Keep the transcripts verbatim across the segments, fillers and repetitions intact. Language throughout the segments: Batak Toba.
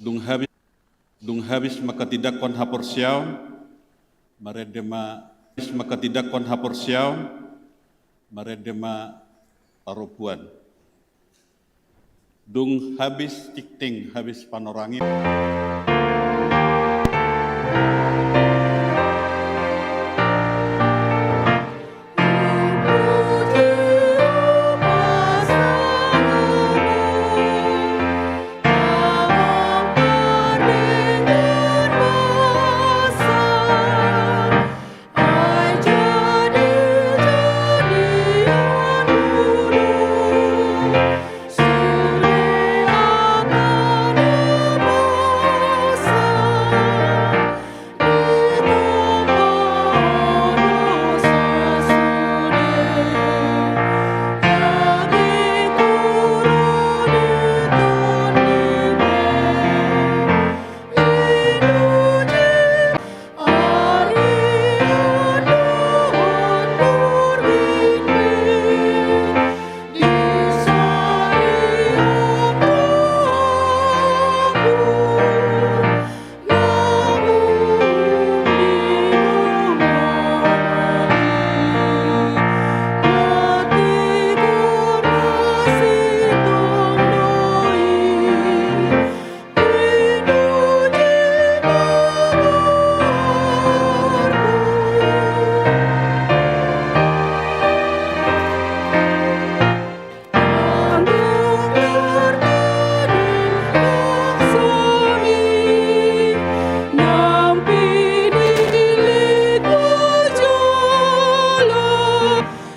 Dung habis, dung habis manghatindanghon haporseaon, marende ma, habis manghatindanghon haporseaon, marende ma parompuan. Dung habis tingting, habis panorang i.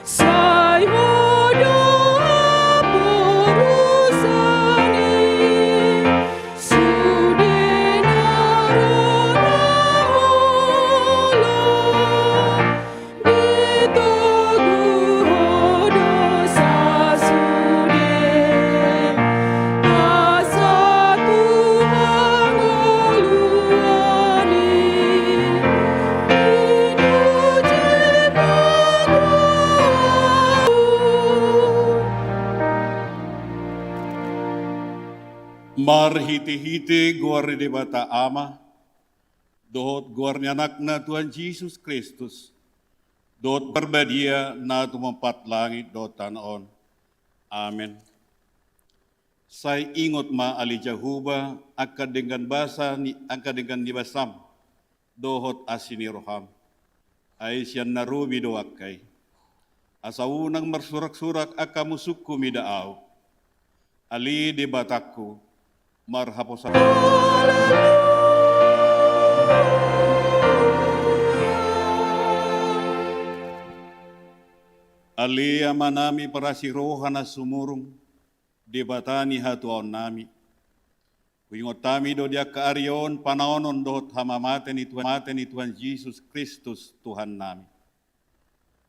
Sai ho do haporusan i, sude na ro na olo, ditogu ho do sasude. Asa tu hangoluan i, pinuji ma goarmu. Marhitehite goar ni Debata Ama, dohot goar ni Anakna Tuhan Jesus Kristus, dohot Parbadia na tumompa langit dohot tano on. Amen. Sai ingot ma ale Jahowa angka denggan basa ni, angka denggan ni basam, dohot asi ni roham. Ai sian na robi do angka i. Asa unang marsuraksurak angka musungku mida ahu. Ale Debatangku, marhaposan. Ale Amanami parasi roha na sumurung, Debata ni hatuaonnami. Huingot hami do di angka ari on panaonon dohot hamamate ni Tuhan, mate ni Tuhan Jesus Kristus Tuhannami.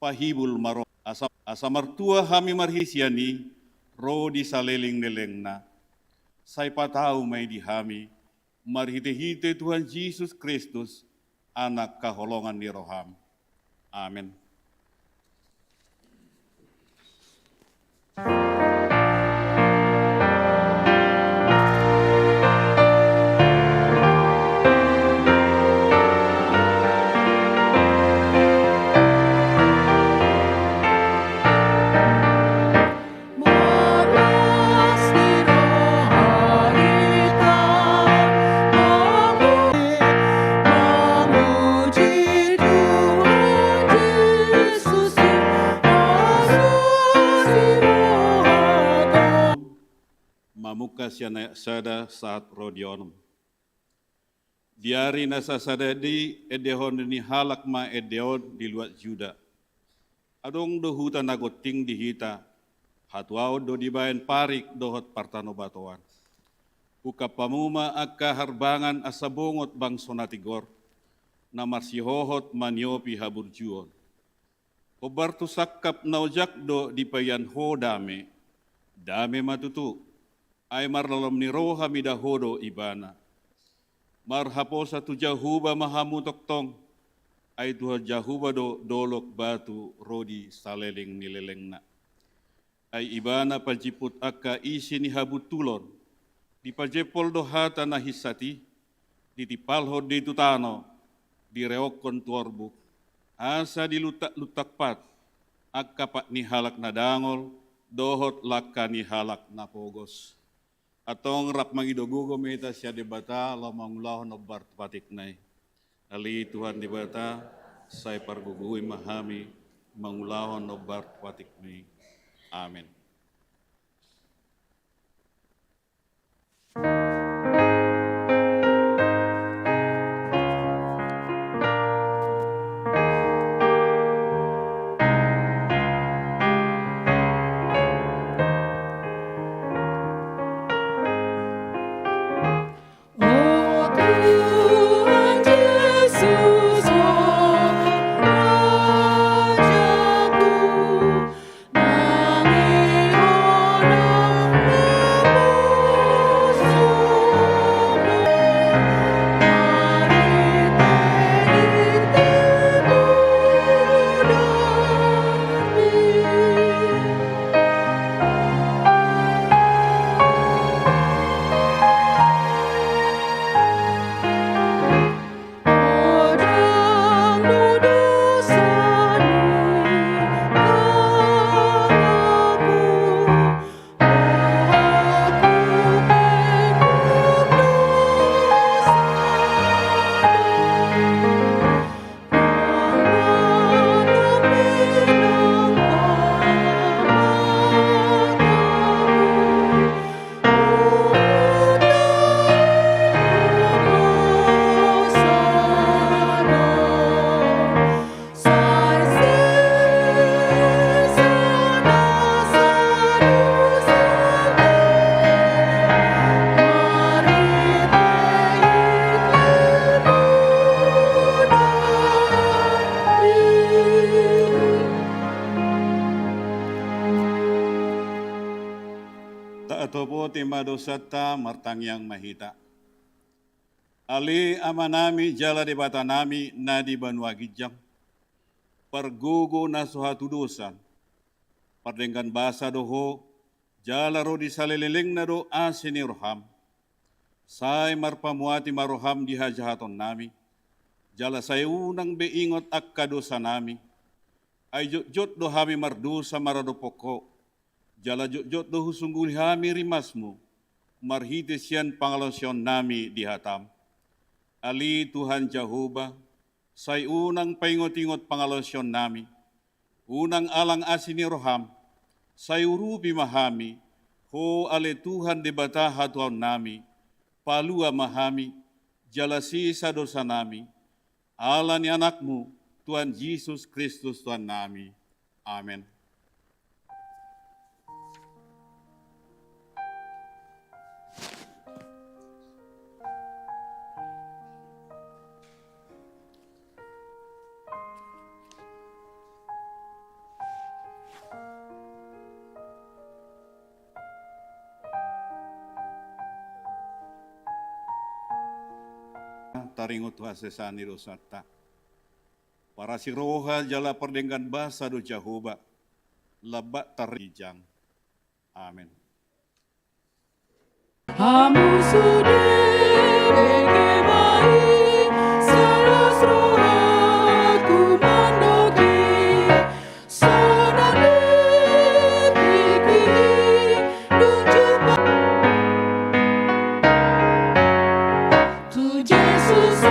Pahibul ma roha, asa, asa martua hami marhite sian i, ro di saleleng ni lelengna. Sai patau ma i di hami, marhitehite Tuhan Jesus Kristus, Anak haholongan ni roham. Amen. Mamungka sian ayat sada sahat ro di onom. Di ari na sasada i endehon ni halak ma ende on di luat Juda. Adong do huta na gonting di hita, hatuaon do dibaen parik dohot partanobatoan. Ungkap hamu ma angka harbangan asa bongot bangso na tigor, na marsihohot maniopi haburjuon. Hombar tu sangkap na ojak do dipaian ho dame, dame ma tutu, ai marlolom ni roha mida ho do ibana. Marhaposan tu Jahowa ma hamu tongtong, ai Tuhan Jahowa do dolok batu ro di saleleng ni lelengna. Ai ibana panjimput angka isi ni habuntulon, Dipajempol do hata na hinsat i, ditimpalhon do i tu tano, direokkon tu orbuk, asa diluntak-luntak pat angka pat ni halak na dangol dohot langka ni halak na pogos. Antong rap mangido gogo ma hita sian Debata laho mangulahon hombar tu patikna i. Ale Tuhan Debata, sai pargogoi ma hami mangulahon hombar tu patikmi. Amen. Taatopoti ma dosanta, martangiang ma hita. Ale Amanami jala Debatanami na di banua ginjang, pargogo na so hatudosan, pardenggan basa do Ho, jala ro di saleleng-lengna do asi ni roham. Sai marpamuati ma roham di hajahatonnami, jala sai unang be ingot angka dosanami. Ai jotjot do hami mardosa maradophon Ho, jala jotjot do husungguli hami rimasmu, marhite sian pangalaosionnami di hatam. Ale Tuhan Jahowa, sai unang paingot-ingot pangalaosionnami, unang alang asi ni roham, sai urupi ma hami, Ho ale Tuhan Debata hatuaonnami, palua ma hami, jala sesa dosanami, ala ni Anakmu, Tuhan Jesus Kristus Tuhannami. Amen. Taringot hasesaan ni dosanta. Parasi roha jala pardenggan basa do Jahowa, lam bak tarrijang. Amen. Hamu sude bege ma i, salas rohaku mandoki, sonang di tingki i, dung jumpa tu Jesus,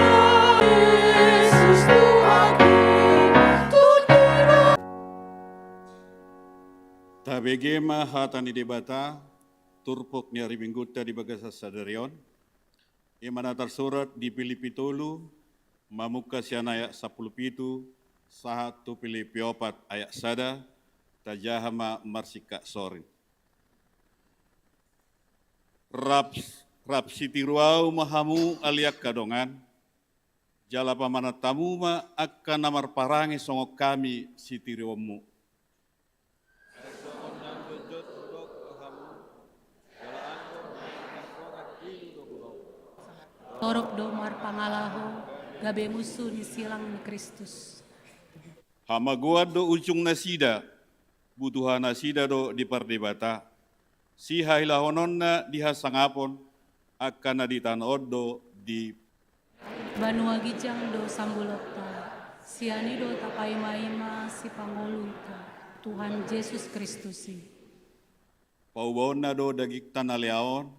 Jesus Tuhanki, tu Tuhan. Tabege ma hata ni Debata, turpuk ni ari Minggunta di bagasan sadari on. Ima na tarsurat di Pilippi tolu, mamungka sian ayat sampulu pitu, sahat tu Pilippi opat ayat sada, tajaha ma marsingkat sorin. Rap, rap sitiru ahu ma hamu ale angka dongan, jala pamanat hamu ma angka na marparange songon hami sitiruonmu. Torop do marpangalaho, gabe musu ni silang ni Kristus. Hamagoan do ujung nasida, butuha nasida do di pardebata. Sihahilahononna di hasangapon, Angka na di tano on do di banua ginjang do sambolonta, sian i do tapaimaima sipangolunta, Tuhan Jesus Kristus i. Paubaonna do dagingta na lea on,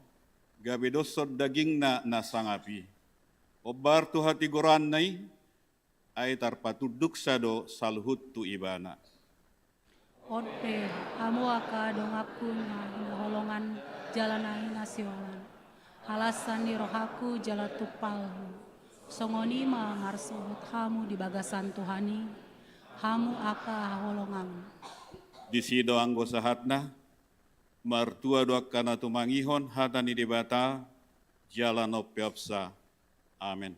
gabe doshon dagingna na sangap i. Hombar tu hatigoranna i, ai tarpatunduksa do saluhut tu ibana. On pe, hamu angka donganku na hinaholongan jala na hinasiholan, halasan ni rohangku jala tumpalhu, songon i ma marsohot hamu di bagasan Tuhan i, hamu angka haholonganku. Disi do anggo sahatna. Martua do angka na tumangihon hata ni Debata jala na umpeopsa. Amen.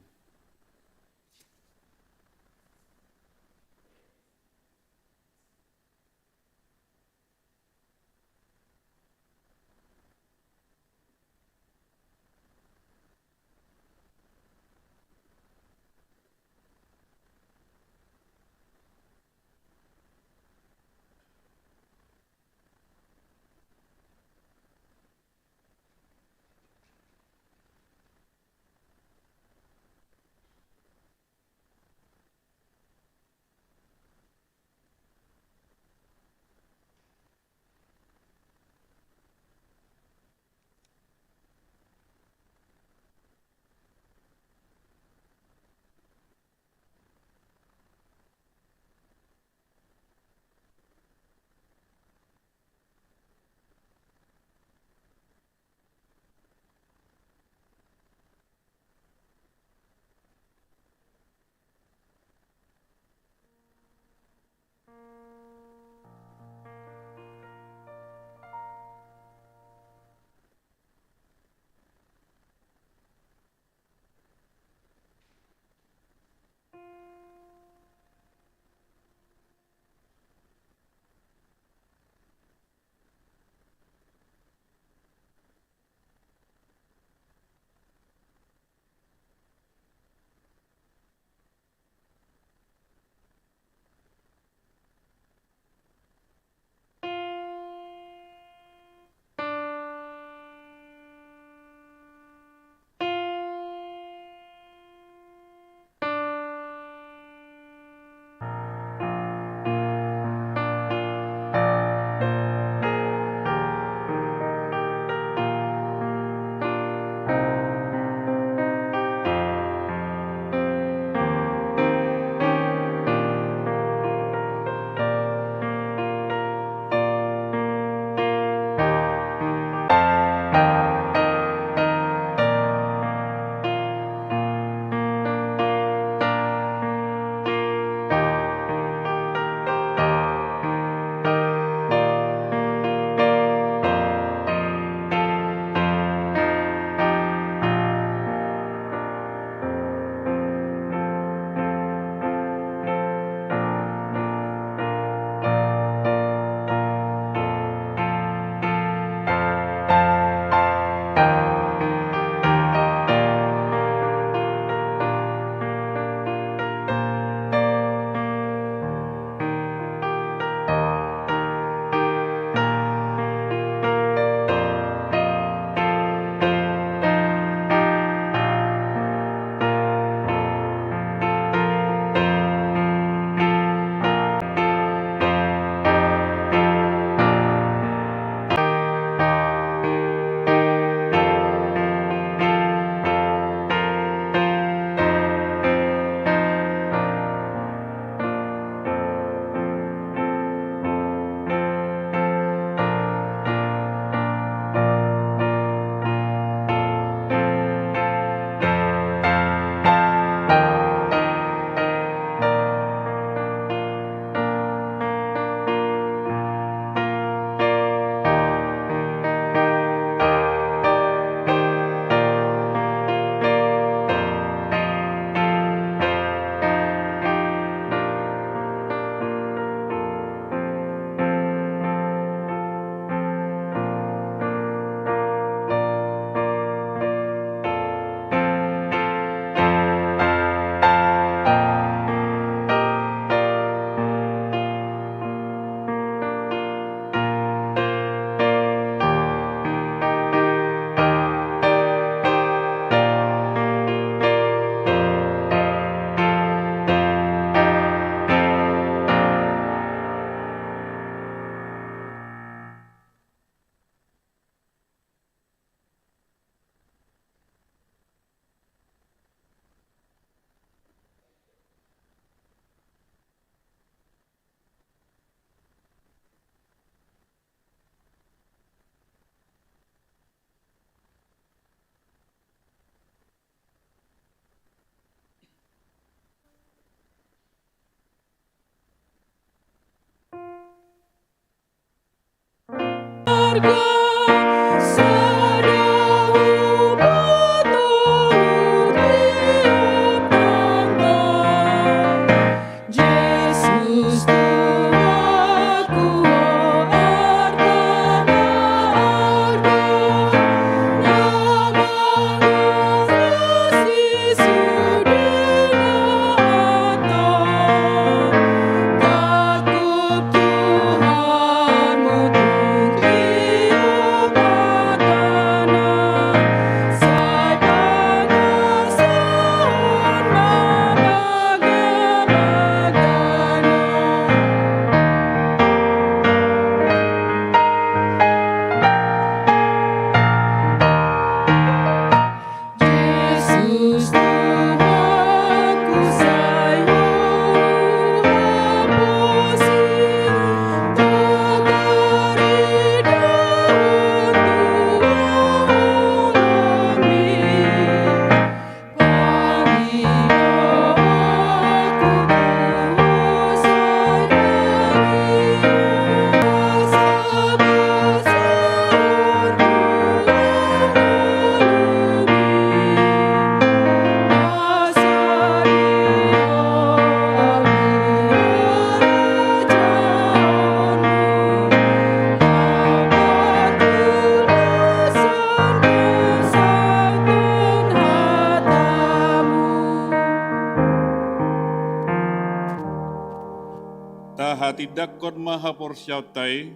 Tahatindangkon ma haporseaonta i,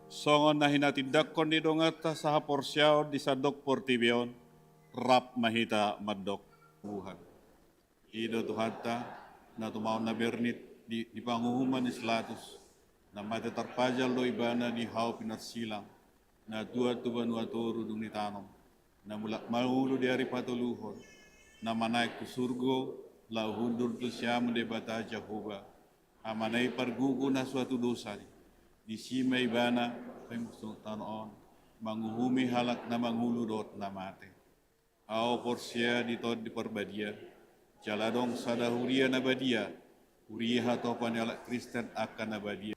songon na hinatindangkon ni donganta sahaporseaon di sandok portibi on, rap ma hita mandok. Tuhan. I do Tuhanta, na tumaon na bernit di, di panguhuman ni si Latus, na mate tarpajal do ibana di hau pinarsilang, na tuat tu banua toru dung ditanom, na mulak mangolu di ari patoluhon, na manaek tu surgo, laho hundul tu siamun Debata Jahowa, Amana i pargogo na suatu dosa i, disi ma ibana, paima tu tano on, manguhumi halak na mangolu dohot na mate. Ahu porsea di Tondi Parbadia, jala adong sada huria na badia, huria hatopan ni halak Kristen angka na badia.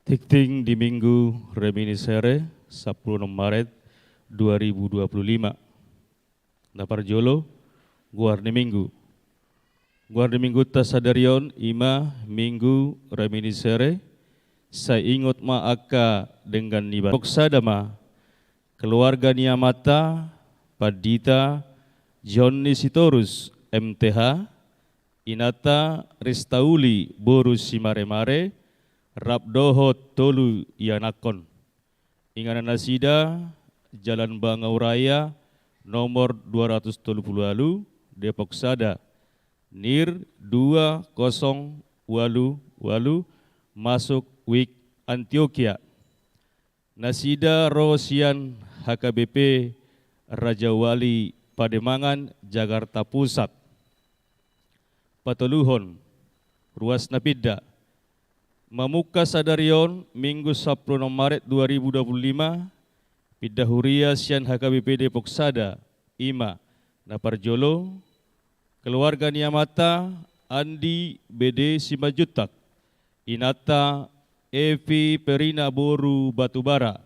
Tingting di Minggu Reminiscere, sampulu onom Maret dua ribu dua puluh lima. Na parjolo, goar ni Minggu. Goar ni Minggunta sadari on i ma Minggu Reminiscere, sai ingot ma angka denggan ni ba-, dok sada ma, keluarga ni amanta, Pandita Jonni Sitorus, M T H, inanta Ristauli boru Simaremare, rap dohot tolu ianakhon. Inganan nasida, Jalan Bangau Raya, nomor dua ratus tolu pulu ualu, Depok Sada, nir dua kosong ualu ualu, masuk Wik Antiokia. Nasida ro sian H K B P Rajawali Pademangan, Jakarta Pusat. Patoluhon, ruas na pinda. Mamungka sadari on, Minggu sampulu onom Maret dua ribu dua puluh lima, pinda huria sian H K B P Depok Sada, i ma, na parjolo, keluarga ni amanta Andi B D Simanjuntak, inanta Evi Perina boru Batubara,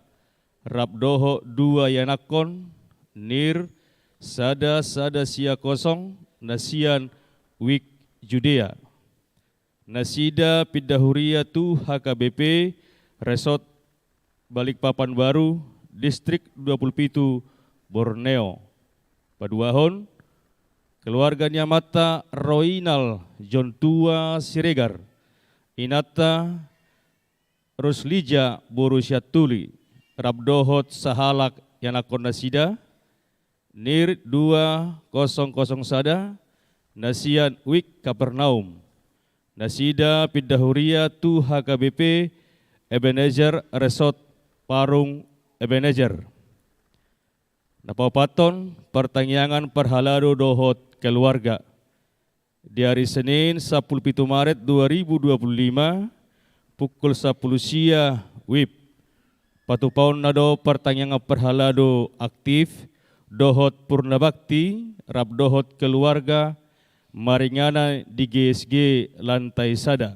rap dohot dua ianakhon, nir sada sada sia kosong, na sian Wik Judea. Nasida pinda huria tu H K B P Resort Balikpapan Baru, Distrik dua puluh pitu, Borneo. Paduahon, keluarga ni amanta Roinal Jontua Siregar, inanta Ruslija boru Siantuli, rap dohot sahalak ianakhon nasida, nir dua kosong kosong sada, na sian Wik Kapernaum. Nasida pinda huria tu H K B P Ebenezer Resort Parung Ebenezer. Na paopathon, partangiangan parhalado dohot keluarga. Di ari Senin, sampulu pitu Maret dua ribu dua puluh lima, pukul sampulu sia wib, patupaonna do partangiangan parhalado aktif dohot purna bakti, rap dohot keluarga, maringanan di G S G lantai sada.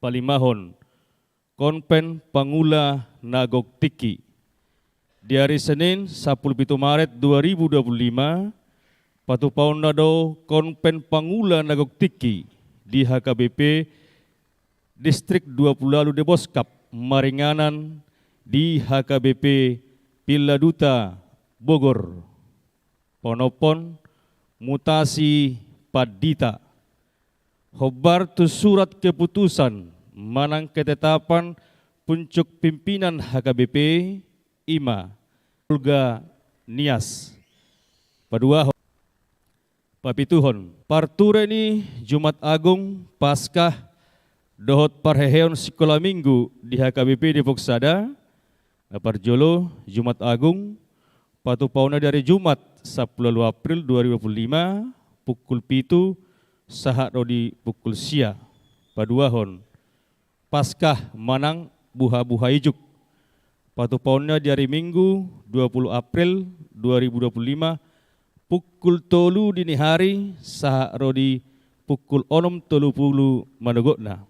Palimahon, Konven Pangula na gok tingki. Di ari Senin, sampulu pitu Maret dua ribu dua puluh lima, patupaonna do Konven Pangula na gok tingki di H K B P Distrik dua puluh ualu Deboskap, maringanan di H K B P Villa Duta, Bogor. Paonomhon, mutasi pandita. Hombar tu surat keputusan manang ketetapan puncuk pimpinan H K B P, i ma, Olga Nias. Paduahon, papituhon, parture ni Jumat Agung, Paskah, dohot parheheon sikola Minggu di H K B P Depok Sada. Na parjolo, Jumat Agung, patupaonna di ari Jumat, sampulu ualu April dua ribu dua puluh lima, pukul pitu sahat ro di pukul sia. Paduahon, Paskah manang buhabuha ijuk. Patupaonna di ari Minggu, dua puluh April dua ribu dua puluh lima, pukul tolu dini hari sahat ro di pukul onom tolu pulu manogotna.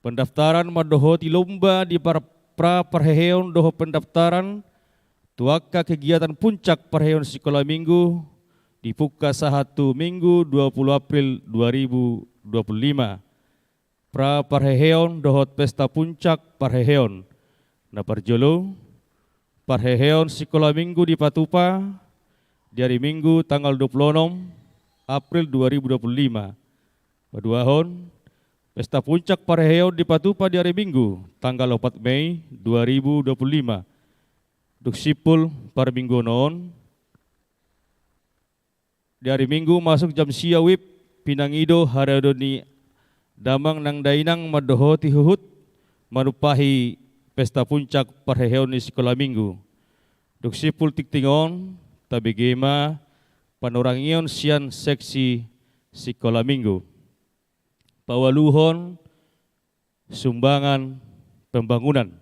Pendaftaran mandohoti lomba di par-, pra parheheon dohot pendaftaran tu angka kegiatan puncak parheheon sikola Minggu, dipungka sahat tu Minggu dua puluh April dua ribu dua puluh lima. Pra parheheon dohot pesta puncak parheheon. Na parjolo, parheheon sikola Minggu dipatupa di ari Minggu tanggal dua puluh onom April dua ribu dua puluh lima. Paduahon, pesta puncak parheheon dipatupa di ari Minggu tanggal opat Mei dua ribu dua puluh lima. Dung simpul parmingguon on, di ari Minggu masuk jam sia wib, pinangido haradeon ni damang nang dainang mandohoti huhut manumpahi pesta puncak parheheon ni sikola Minggu. Dung simpul tingting on, tabege ma panorangion sian seksi sikola Minggu. Paualuhon, sumbangan pembangunan.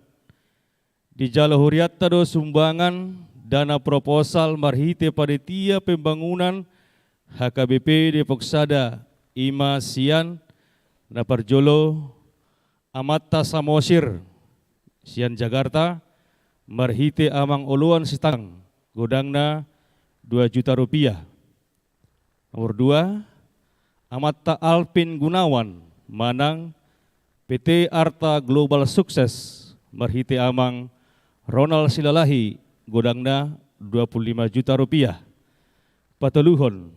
Dijalo hurianta do sumbangan dana proposal marhite panitia pembangunan H K B P Depok Sada, i ma sian, na parjolo, Amanta Samosir sian Jakarta, marhite amang oloan Sitanggang, godangna dua juta rupiah. Nomor dua, Amanta Alvin Gunawan manang P T Arta Global Sukses, marhite amang Ronald Silalahi, godangna dua puluh lima juta rupiah. Patoluhon,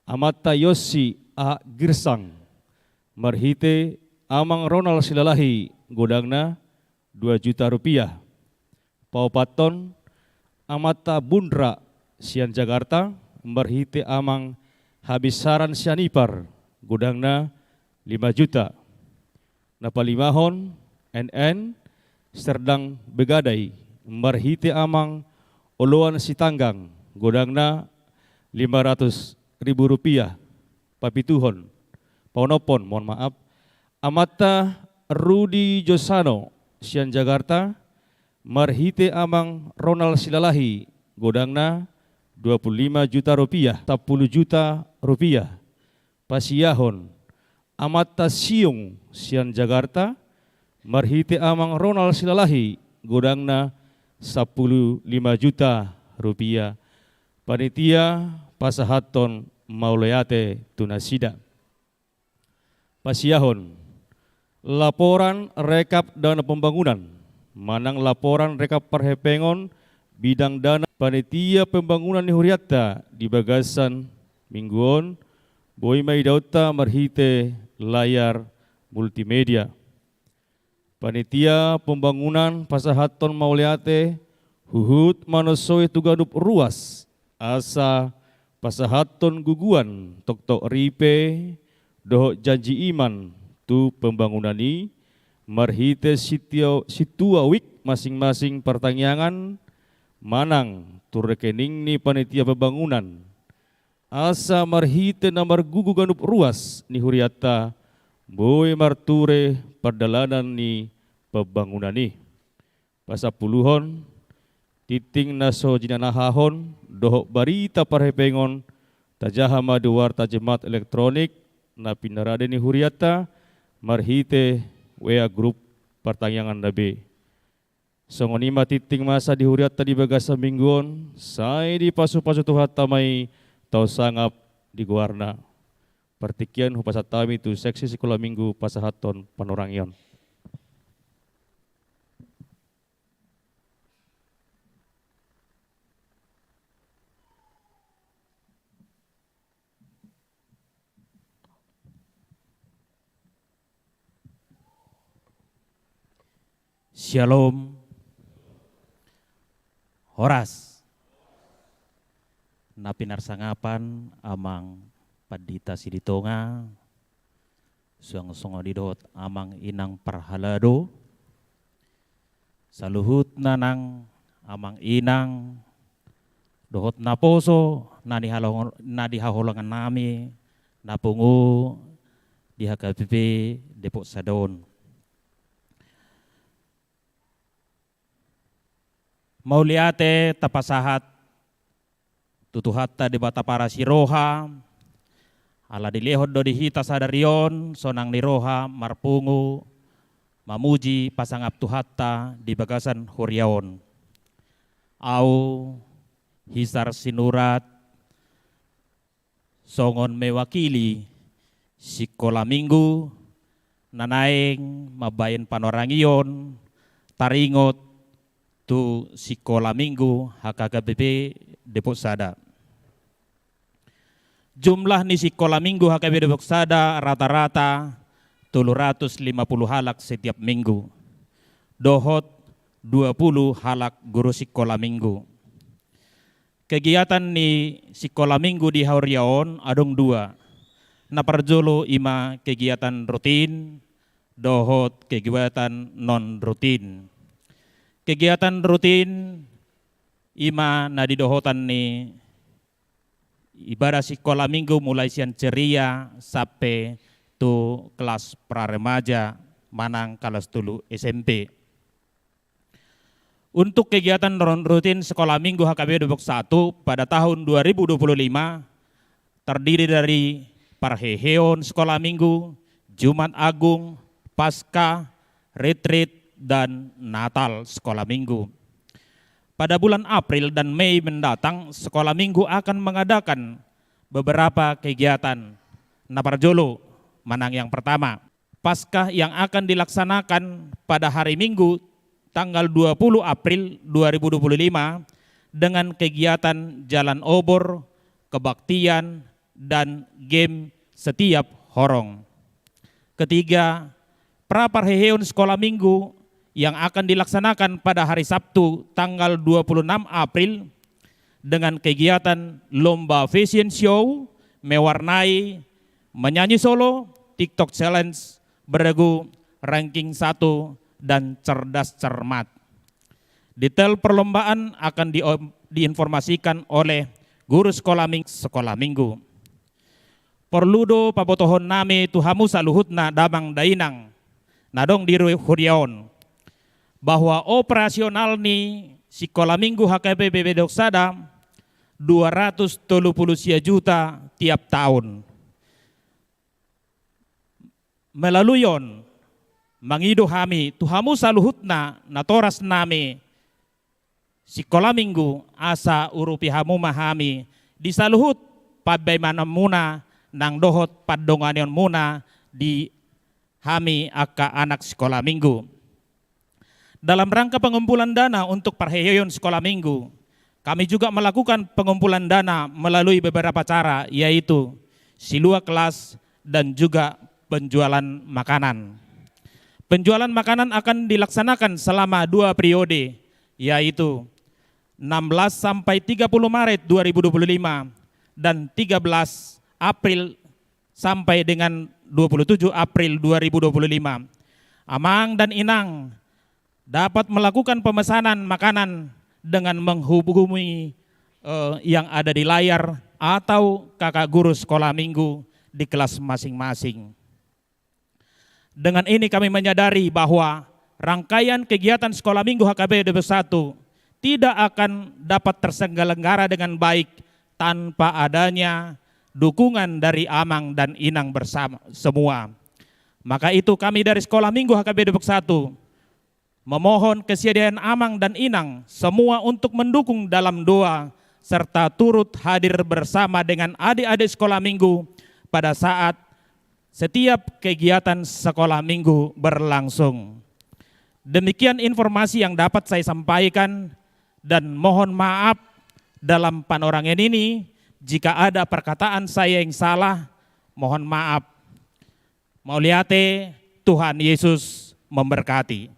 Amanta Yossi A Girsang, marhite amang Ronald Silalahi, godangna dua juta rupiah. Paopathon, Amanta Bundra sian Jakarta, marhite amang Habissaran Sianipar, godangna lima juta. Na palimahon, N N Serdang Begadai, marhite amang oloan Sitanggang, godangna lima ratus ribu rupiah. Papituhon, paonomhon, mohon maaf, Amanta Rudi Josano sian Jakarta, marhite amang Ronald Silalahi, godangna dua puluh lima juta rupiah, sampulu juta rupiah. Pasiahon, Amanta Siung sian Jakarta, marhite amang Ronald Silalahi, godangna sampulu lima juta rupiah. Panitia pasahathon mauliate tu nasida. Pasiahon, laporan rekap dana pembangunan manang laporan rekap parhepengon bidang dana panitia pembangunan ni hurianta di bagasan minggu on, boi ma idaonta marhite layar multimedia. Panitia pembangunan pasahathon mauliate huhut manonsoi tu ganup ruas, asa pasahathon guguan toktok ripe dohot janji iman tu pembangunan i, marhite situa-, situa wik masing-masing partangiangan, manang tu rekening ni panitia pembangunan. Asa marhite na margugu ganup ruas ni hurianta, boi marture pardalanan ni pembangunan i. Pasampuluhon, tinting na so jinanahahon dohot barita parhepengon, tajaha ma di warta Jumat elektronik na pinarade ni hurianta, marhite W A grup partangiangan na be. Songon i ma tinting masa di hurianta di bagasan minggu on, sai dipasupasu Tuhanta ma i tau sangap di goarna. Partingkian hupasahat hami tu seksi sikola minggu pasahathon panorangion. Syalom. Horas. Na pinarsangapan amang pandita Silitonga, suang songon i dohot amang inang parhalado, saluhutna nang amang inang dohot naposo na di halo-, na di haholongan nami na pungu di H K B P Depok Sada on. Mauliate tapasahat tu Tuhanta Debata parasi roha, ala dilehon do di hita sadari on sonang ni roha marpungu mamuji pasangap Tuhanta di bagasan huria on. Au Hisar Sinurat songon mewakili sikola minggu na naeng mambahen panorangion taringot tu sikola minggu H K K B P Depok Sada. Jumlah ni sikola minggu H K B P Depok Sada rata-rata tolu ratus lima puluh halak setiap minggu, dohot dua puluh halak guru sikola minggu. Kegiatan ni sikola minggu di huria on adong dua. Na parjolo i ma kegiatan rutin dohot kegiatan non rutin. Kegiatan rutin i ma na di dohotan ni ibadah sikola minggu mulai sian ceria sampe tu kelas praremaja manang kelas tolu S M P. Untuk kegiatan ron-, rutin sekolah minggu H K B Depok Satu pada tahun dua ribu dua puluh lima terdiri dari parheheon sekolah minggu, Jumat Agung, Paskah, Retreat, dan Natal Sekolah Minggu. Pada bulan April dan Mei mendatang, Sekolah Minggu akan mengadakan beberapa kegiatan. Na parjolo, manang yang pertama, Paskah yang akan dilaksanakan pada hari Minggu, tanggal dua puluh April dua ribu dua puluh lima, dengan kegiatan jalan obor, kebaktian, dan game setiap horong. Ketiga, pra parheheon Sekolah Minggu yang akan dilaksanakan pada hari Sabtu, tanggal dua puluh enam April, dengan kegiatan lomba fashion show, mewarnai, menyanyi solo, TikTok challenge, beregu, ranking satu, dan cerdas cermat. Detail perlombaan akan di-, diinformasikan oleh guru sekolah ming-, sekolah minggu. Porlu do pabotohon nami tu hamu saluhutna damang dainang na adong di ru-, huria on, bahwa operasional ni Sikola Minggu H K B P B Dok Sada dua ratus tolu puluh sia juta tiap taon. Melalui on, mangido hami tu hamu saluhutna natoras nami Sikola Minggu, asa urupi hamu ma hami di saluhut pambahenan muna nang dohot pandonganion muna di hami angka anak Sikola Minggu. Dalam rangka pengumpulan dana untuk parheheon Sikola Minggu, kami juga melakukan pengumpulan dana melalui beberapa cara, yaitu silua kelas dan juga penjualan makanan. Penjualan makanan akan dilaksanakan selama dua periode, yaitu enam belas sampai tiga puluh Maret dua ribu dua puluh lima dan tiga belas April sampai dengan dua puluh tujuh April dua ribu dua puluh lima. Amang dan inang dapat melakukan pemesanan makanan dengan menghubungi, eh, yang ada di layar atau kakak guru Sikola Minggu di kelas masing-masing. Dengan ini kami menyadari bahwa rangkaian kegiatan Sikola Minggu H K B dua puluh satu tidak akan dapat terselenggara dengan baik tanpa adanya dukungan dari amang dan inang bersama semua. Maka itu, kami dari Sikola Minggu H K B dua puluh satu memohon kesediaan amang dan inang semua untuk mendukung dalam doa serta turut hadir bersama dengan adik-adik Sikola Minggu pada saat setiap kegiatan Sikola Minggu berlangsung. Demikian informasi yang dapat saya sampaikan, dan mohon maaf dalam panorangan ini jika ada perkataan saya yang salah, mohon maaf. Mauliate, Tuhan Yesus memberkati.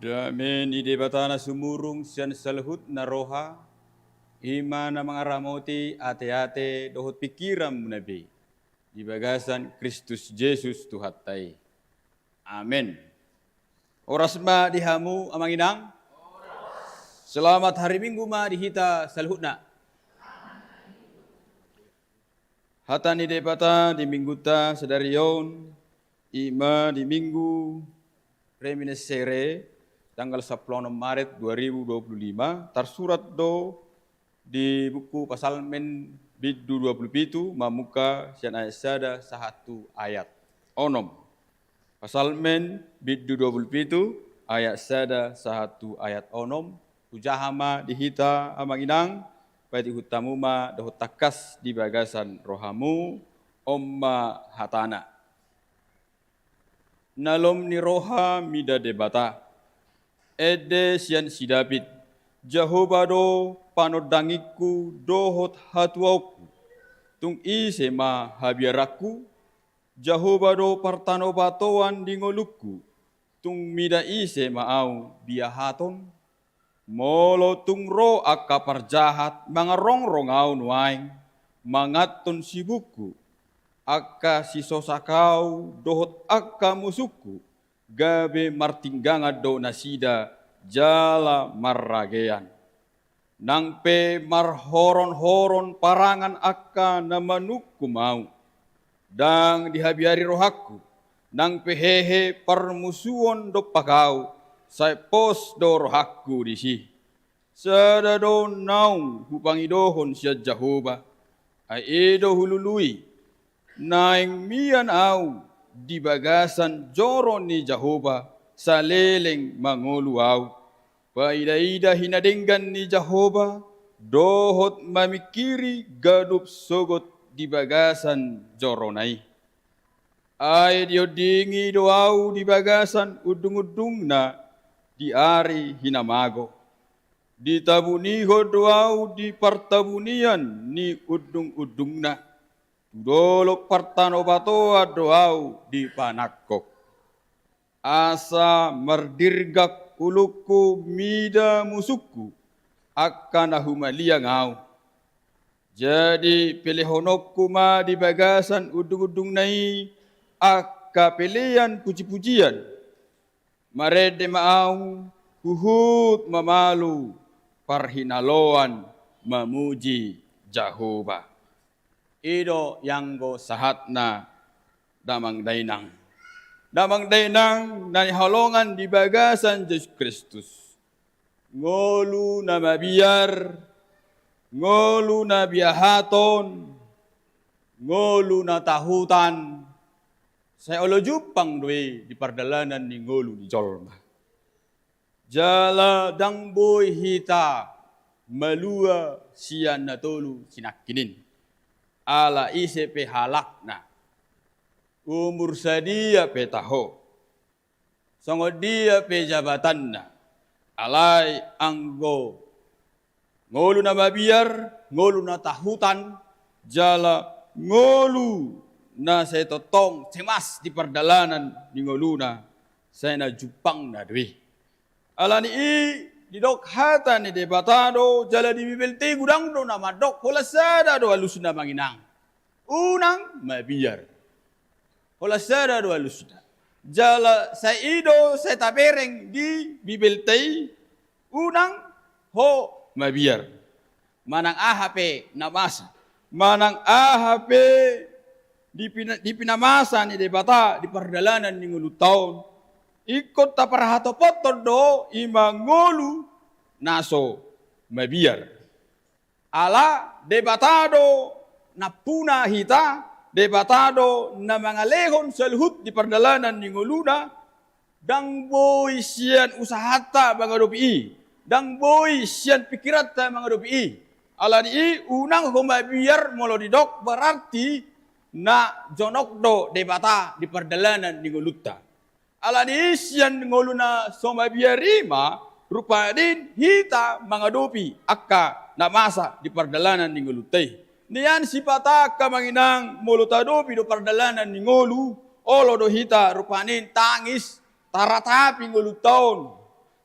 Dame ni Debata na sumurung sian saluhutna roha, i ma na mangaramoti ateate dohot pingkiranmuna be di bagasan Kristus Jesus Tuhanta i. Amen. Horas ma di hamu amang inang. Selamat hari Minggu ma di hita saluhutna. Hata ni Debata di Mingguta sadari on, i ma di Minggu Reminiscere, tanggal sampulu onom Maret dua ribu dua puluh lima, tarsurat do di buku Psalmen bindu dua puluh pitu, mamungka sian ayat sada sahat tu ayat onom. Psalmen bindu dua puluh pitu, ayat sada sahat tu ayat onom. Hujaha ma di hita amang inang, paihut hamu ma dohot tangkas di bagasan rohamu. On ma hatana. Na lom ni roha mida Debata, ende sian si David. Jahowa do panondangingku dohot hatuaonku. Tung ise ma habiaranku? Jahowa do partanobatoan di ngolungku. Tung mida ise ma ahu biahaton? Molo tung ro angka parjahat mangarongrong ahu nuaeng, manganton sibukku, angka sisosak ahu dohot angka musungku, gabe martinggangan do nasida jala marragean. Nang pe marhoronhoron parangan angka na manungkum ahu, ndang dihabiari rohangku. Nang pe hehe parmusuon dompak ahu, sai pos do rohangku disi. Sada do naung hupangidohon sian Jahowa, ai i do hulului. Naeng mian ahu di bagasan joro ni Jahowa saleleng mangolu ahu, paidaida hinadenggan ni Jahowa, dohot mamingkiri ganup sogot di bagasan jorona i. Ai diondingi do ahu di bagasan undungundungna di ari hinamago. Ditabunihon do ahu di partabunian ni undungundungna. Tu dolok partanobatoan do ahu dipanangkok. Asa mardirgak ulungku mida musungku, angka na humaliang ahu. Jadi pelehononku ma di bagasan undungundungna i angka pelean pujipujian. Marende ma ahu, huhut mamalu parhinaloan mamuji Jahowa. I do ianggo sahatna damang dainang. Damang dainang na hinaholongan di bagasan Jesus Kristus. Ngolu na mabiar, ngolu na biahaton, ngolu na tahutan, sai olo jumpang do i di pardalanan ni ngolu ni jolma. Jala ndang boi hita malua sian na tolu sinangkin i. Ala ise pe halakna, umur sadia pe taho, songon dia pe jabatanna, alai anggo ngolu na mabiar, ngolu na tahutan, jala ngolu na sai tongtong cemas di pardalanan ni ngoluna, sai na jumpangna do i. Ala ni i didok hata ni Debata do, jala di Bibelta i godang do na mandok, holan sada do alusna amang inang. Unang mabiar. Holan sada do alusna. Jala sai i do sai tabereng di Bibelta i, unang ho mabiar. Manang aha pe na masa, manang aha pe di pina-, di pinamasa ni Debata di pardalanan ni ngolunta on, ingkon taparhatopothon do i ma ngolu na so mabiar. Ala Debata do nampuna hita, Debata do na mangalehon saluhut di pardalanan ni ngoluna, ndang boi sian usahanta mangadopi i, ndang boi sian pingkiranta mangadopi i. Ala ni i unang ho mabiar molo didok berarti na jonok do Debata di pardalanan ni ngolunta. Ala ni i sian ngolu na so mabiar i ma rupani hita mangadopi angka na masa di pardalanan ni ngolunta i. Nian sipata angka amang inang, molo taadopi do pardalanan ni ngolu, olo do hita rupani tangis, taratapi ngolunta on.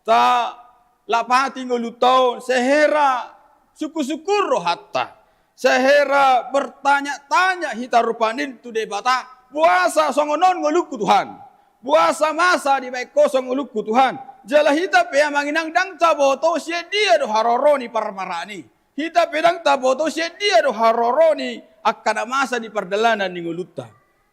talapati ngolunta on, sai hera sungkun-sungkun rohanta, sai hera bertanya-tanya hita rupani tu Debata, boasa songon on ngolungku Tuhan, boasa masa dibaen Ho songon ngolungku Tuhan. Jala hita pe amang inang ndang taboto sian dia do haroro ni parmaraan i. Hita pe ndang taboto sian dia do haroro ni angka na masa di pardalanan ni ngolunta.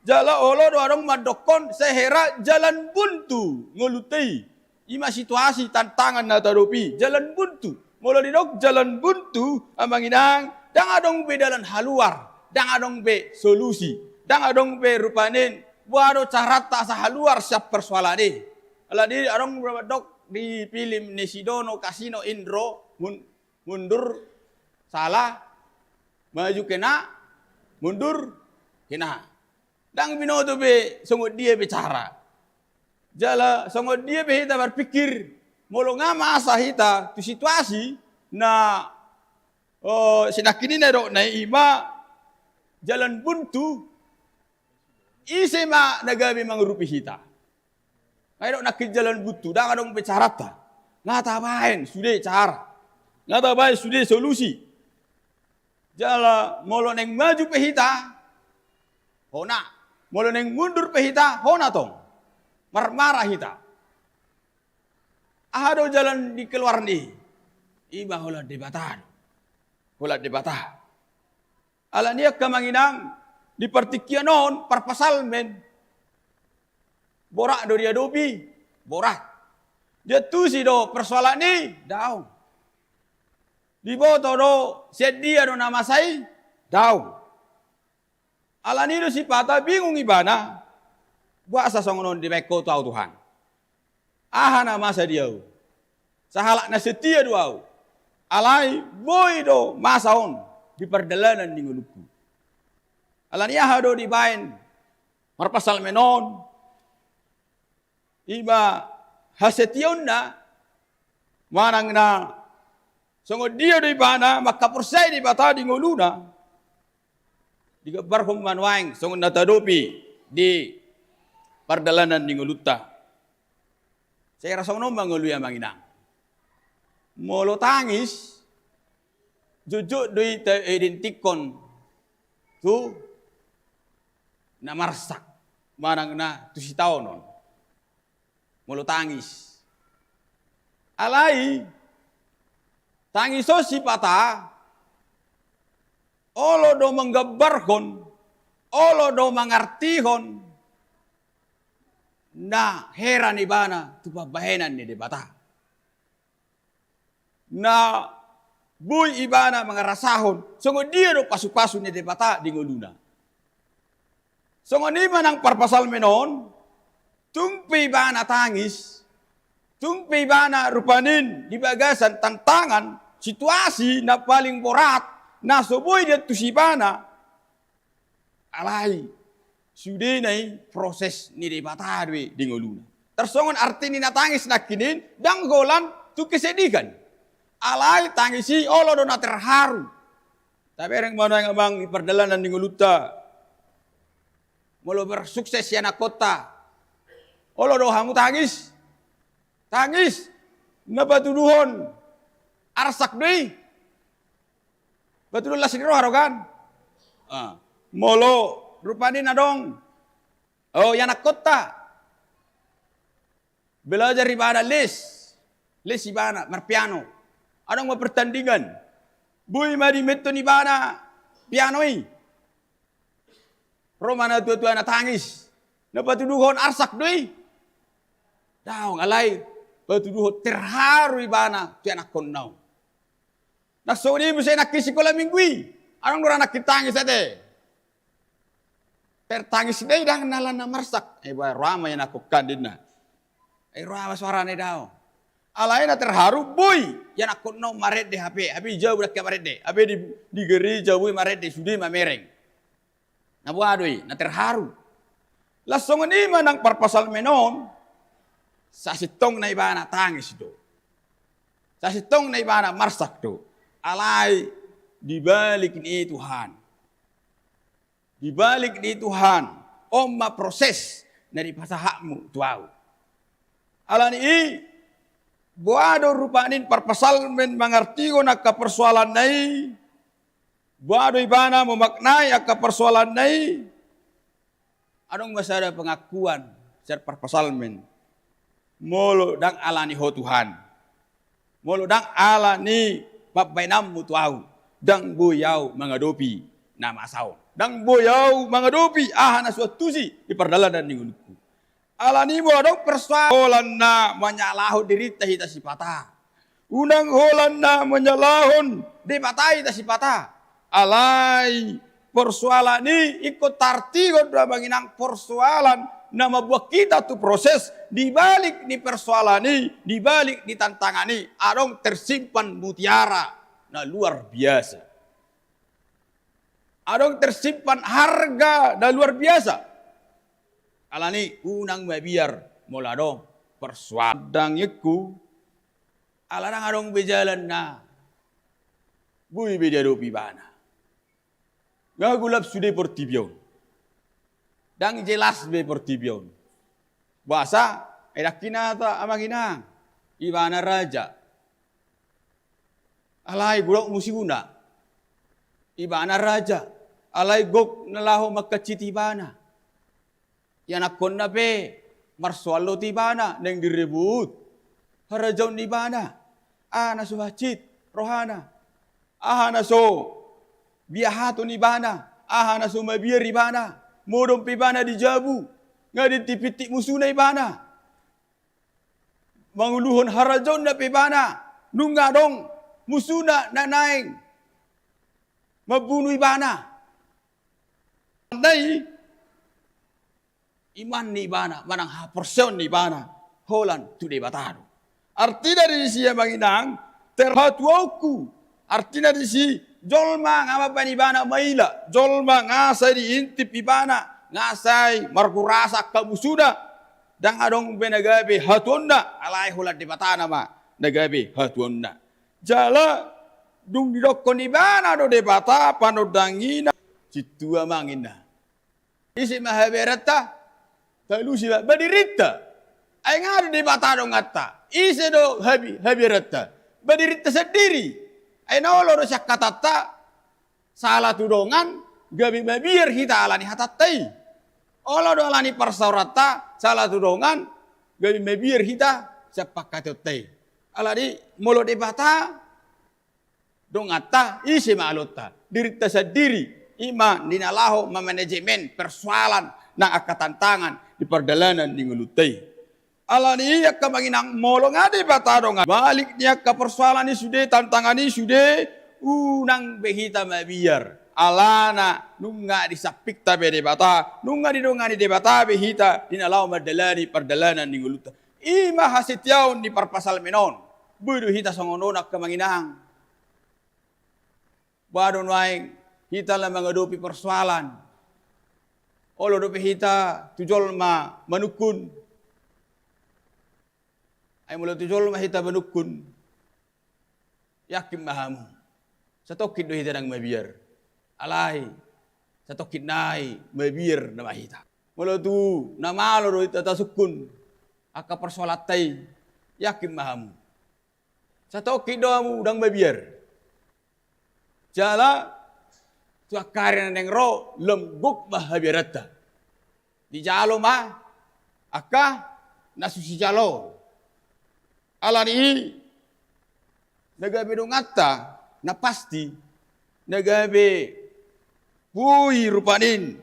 Jala olo do adong mandokkon sai hera jalan buntu ngolunta i. I ma situasi tantangan na tahadopi, jalan buntu. Molo didok jalan buntu, amang inang, ndang adong be dalan haluar, ndang adong be solusi, ndang adong be rupani boha do caranta asa haluar sian persoalan i. Alani adong do mandok di film ni si Dono Kasino Indro, mun-, mundur salah, maju kena, mundur kena. Ndang binoto be songon dia be cara. Jala songon dia be hita marpikir, molo nga masa hita tu situasi na, o, sinangkin i na didok na i, i ma jalan buntu, ise ma na gabe mangurupi hita? Nga didok nangkin jalan buntu, ndang adong be caranta. Nga tabaen sude cara, nga tabaen sude solusi. Jala molo naeng maju pe hita, hona. Molo naeng mundur pe hita, hona tong. Marmara hita. Aha do jalan di keluar ni? I ma holan Debata do. Holan Debata. Alani i angka amang inang, di partingkian on, parpsalmen, borat do diadopi, borat. Diantusi do persoalan i? Daong. Diboto do sian dia do na masa i? Daong. Alani i do sipata bingung ibana, boasa songon on dibaen Ho tu ahu Tuhan? Aha na masa di ahu? Sahalak na setia do ahu, alai boi do masa on di pardalanan ni ngolungku. Alani aha do dibaen parpsalmen on? I ma hasetiaonna, manang na songon dia do ibana mangkaporseai Debata di ngoluna, digambarhon ma nuaeng songon na tahadopi di pardalanan ni ngolunta. Sai hera songon on ma ngolu i, amang inang. Molo tangis, jotjot do i taidentikhon tu na marsak, manang na tu sitaonon. Molo tangis. Alai tangis on sipata olo do manggambarhon, olo do mangartihon na heran ibana tu pambahenan ni Debata, na boi ibana mangarasahon songon dia do pasupasu ni Debata di ngoluna. Songon i ma nang parpsalmen on, tung pe ibana tangis, tung pe ibana rupani di bagasan tantangan, situasi na paling borat, na so boi diantusi ibana, alai sudena i proses ni Debata do i di ngoluna. Tarsongon arti ni na tangis nangkin i, ndang holan tu kesedihan. Alai tangis i olo do na terharu. Tabereng ma nuaeng, amang, di pardalanan ni ngolunta. Molo bersukses ianakkonta, olo do hamu tangis? Tangis, na patuduhon arsak do i. Patuduhon las ni roha do kan? Ah. Molo rupani na adong, o, ianakkonta, belajar ibana, les, les ibana marpiano. Adong ma pertandingan, boi ma dimainhon ibana piano i. Ro ma natuatuana tangis. Na patuduhon arsak do i? Daong, alai patuduhon terharu ibana tu ianakkonna on. Na songon i muse nangkin sikola minggu i. Adong do ra nangkin tangis ate. Tertangis do i, ndang na alana marsak. Eh, ba, ro ama ianakkon kan, ninna. Eh, ro ama, soarana i daong. Alai na terharu boi ianakkonna on marende hape. Hape di jabu ndang hea marende. Hape di, di gereja boi marende, sude mamereng. Na boha do i? Na terharu. Las songon i ma nang parpsalmen on, sasintongna ibana tangis do. Sasintongna ibana marsak do. Alai dibalik ni i, Tuhan. Dibalik ni i, Tuhan. On ma proses na dipasahatmu tu ahu. Alani i, Boha do rupani parpsalmen mangartihon angka persoalanna i? Boha do ibana memaknai angka persoalanna i? Adong ma sada pengakuan sian parpsalmen: Molo ndang ala ni Ho Tuhan, molo ndang ala ni pambahenanmu tu ahu, ndang boi ahu mangadopi na masa on. Ndang boi ahu mangadopi aha na so huantusi di pardalanan ni ngolungku. Ala ni molo adong persoalan, holan na manyalahon dirinta hita sipata. Unang holan na manyalahon Debata hita sipata. Alai persoalan i ingkon tartihon do, amang inang, persoalan na mambuat hita tu proses. Di balik ni persoalan i, di balik ni tantangan i, adong tersimpan mutiara na luar biasa. Adong tersimpan harga na luar biasa. Ala ni i unang mabiar molo adong persoalan. Dang ikku, ala ndang adong be jalan na boi be diadopi ibana. Nga golap sude portibi on. Ndang jelas be portibi on. Boasa? Ai ndang hinata, amang inang, ibana raja. Alai godang musuna. Ibana raja. Alai gok na laho manghansit ibana. Ianakhonna pe marsoal do tu ibana, naeng direbut harajaon ni ibana. Aha na so hansit rohana, aha na so biahaton ibana, aha na so mabiar ibana. Modom pe ibana di jabu, nga diintipintip musuna ibana. Manguluhon harajaonna pe ibana, nunga adong musuna na naeng mambunu ibana. Tandai iman ni ibana manang haporseaon ni ibana holan tu Debata do. Artina disi, amang inang, terhatuaonku. Artina disi jolma nga mambahen ibana maila, jolma nga sai diintip ibana, nga sai margurasa angka musuna. Ndang adong be na gabe hatuaonna, alai holan Debata nama na gabe hatuaonna. Jala dung didokkon ibana do Debata panondangina, sintua, amang inang, ise ma habiaranta? Talusi ma, ba dirinta. Ai nga do Debata donganta. Ise do habi-, habiaranta? Ba dirinta sandiri. Ai na olo do sian hatanta, sala tu dongan, gabe mabiar hita ala ni hatanta i. Olo do ala ni parsaoranta, sala tu dongan, gabe mabiar hita sian panghataianta i. Ala ni i molo Debata donganta, ise ma alonta? Dirinta sandiri. I ma di na laho mamanajemen persoalan nang angka tantangan di pardalanan ni ngolunta i. Ala ni i, angka amang inang, molo nga Debata dongan, balik ni angka persoalan i sude, tantangan i sude, unang be hita mabiar. Alana nunga di sampingta be Debata, nunga didongani Debata be hita di na laho mandalani pardalanan ni ngolunta. I ma hasetiaon ni parpsalmen on. Boi do hita songon on, angka amang inang. Boha do nuaeng hita na mangadopi persoalan? Olo dope hita tu jolma manungkun. Ai molo tu jolma hita manungkun, yakin ma hamu, satongkin do hita ndang mabiar. Alai satongkin nai mabiar nama hita. Molo tu na malo do hita tasungkun angka persoalanta i, yakin ma hamu, satongkin do hamu ndang mabiar. Jala tu angka ari na naeng ro, lam gok ma habiaranta. Dijalo ma angka na so sijalo. Ala ni i, na gabe donganta, na pasti, na gabe boi rupani,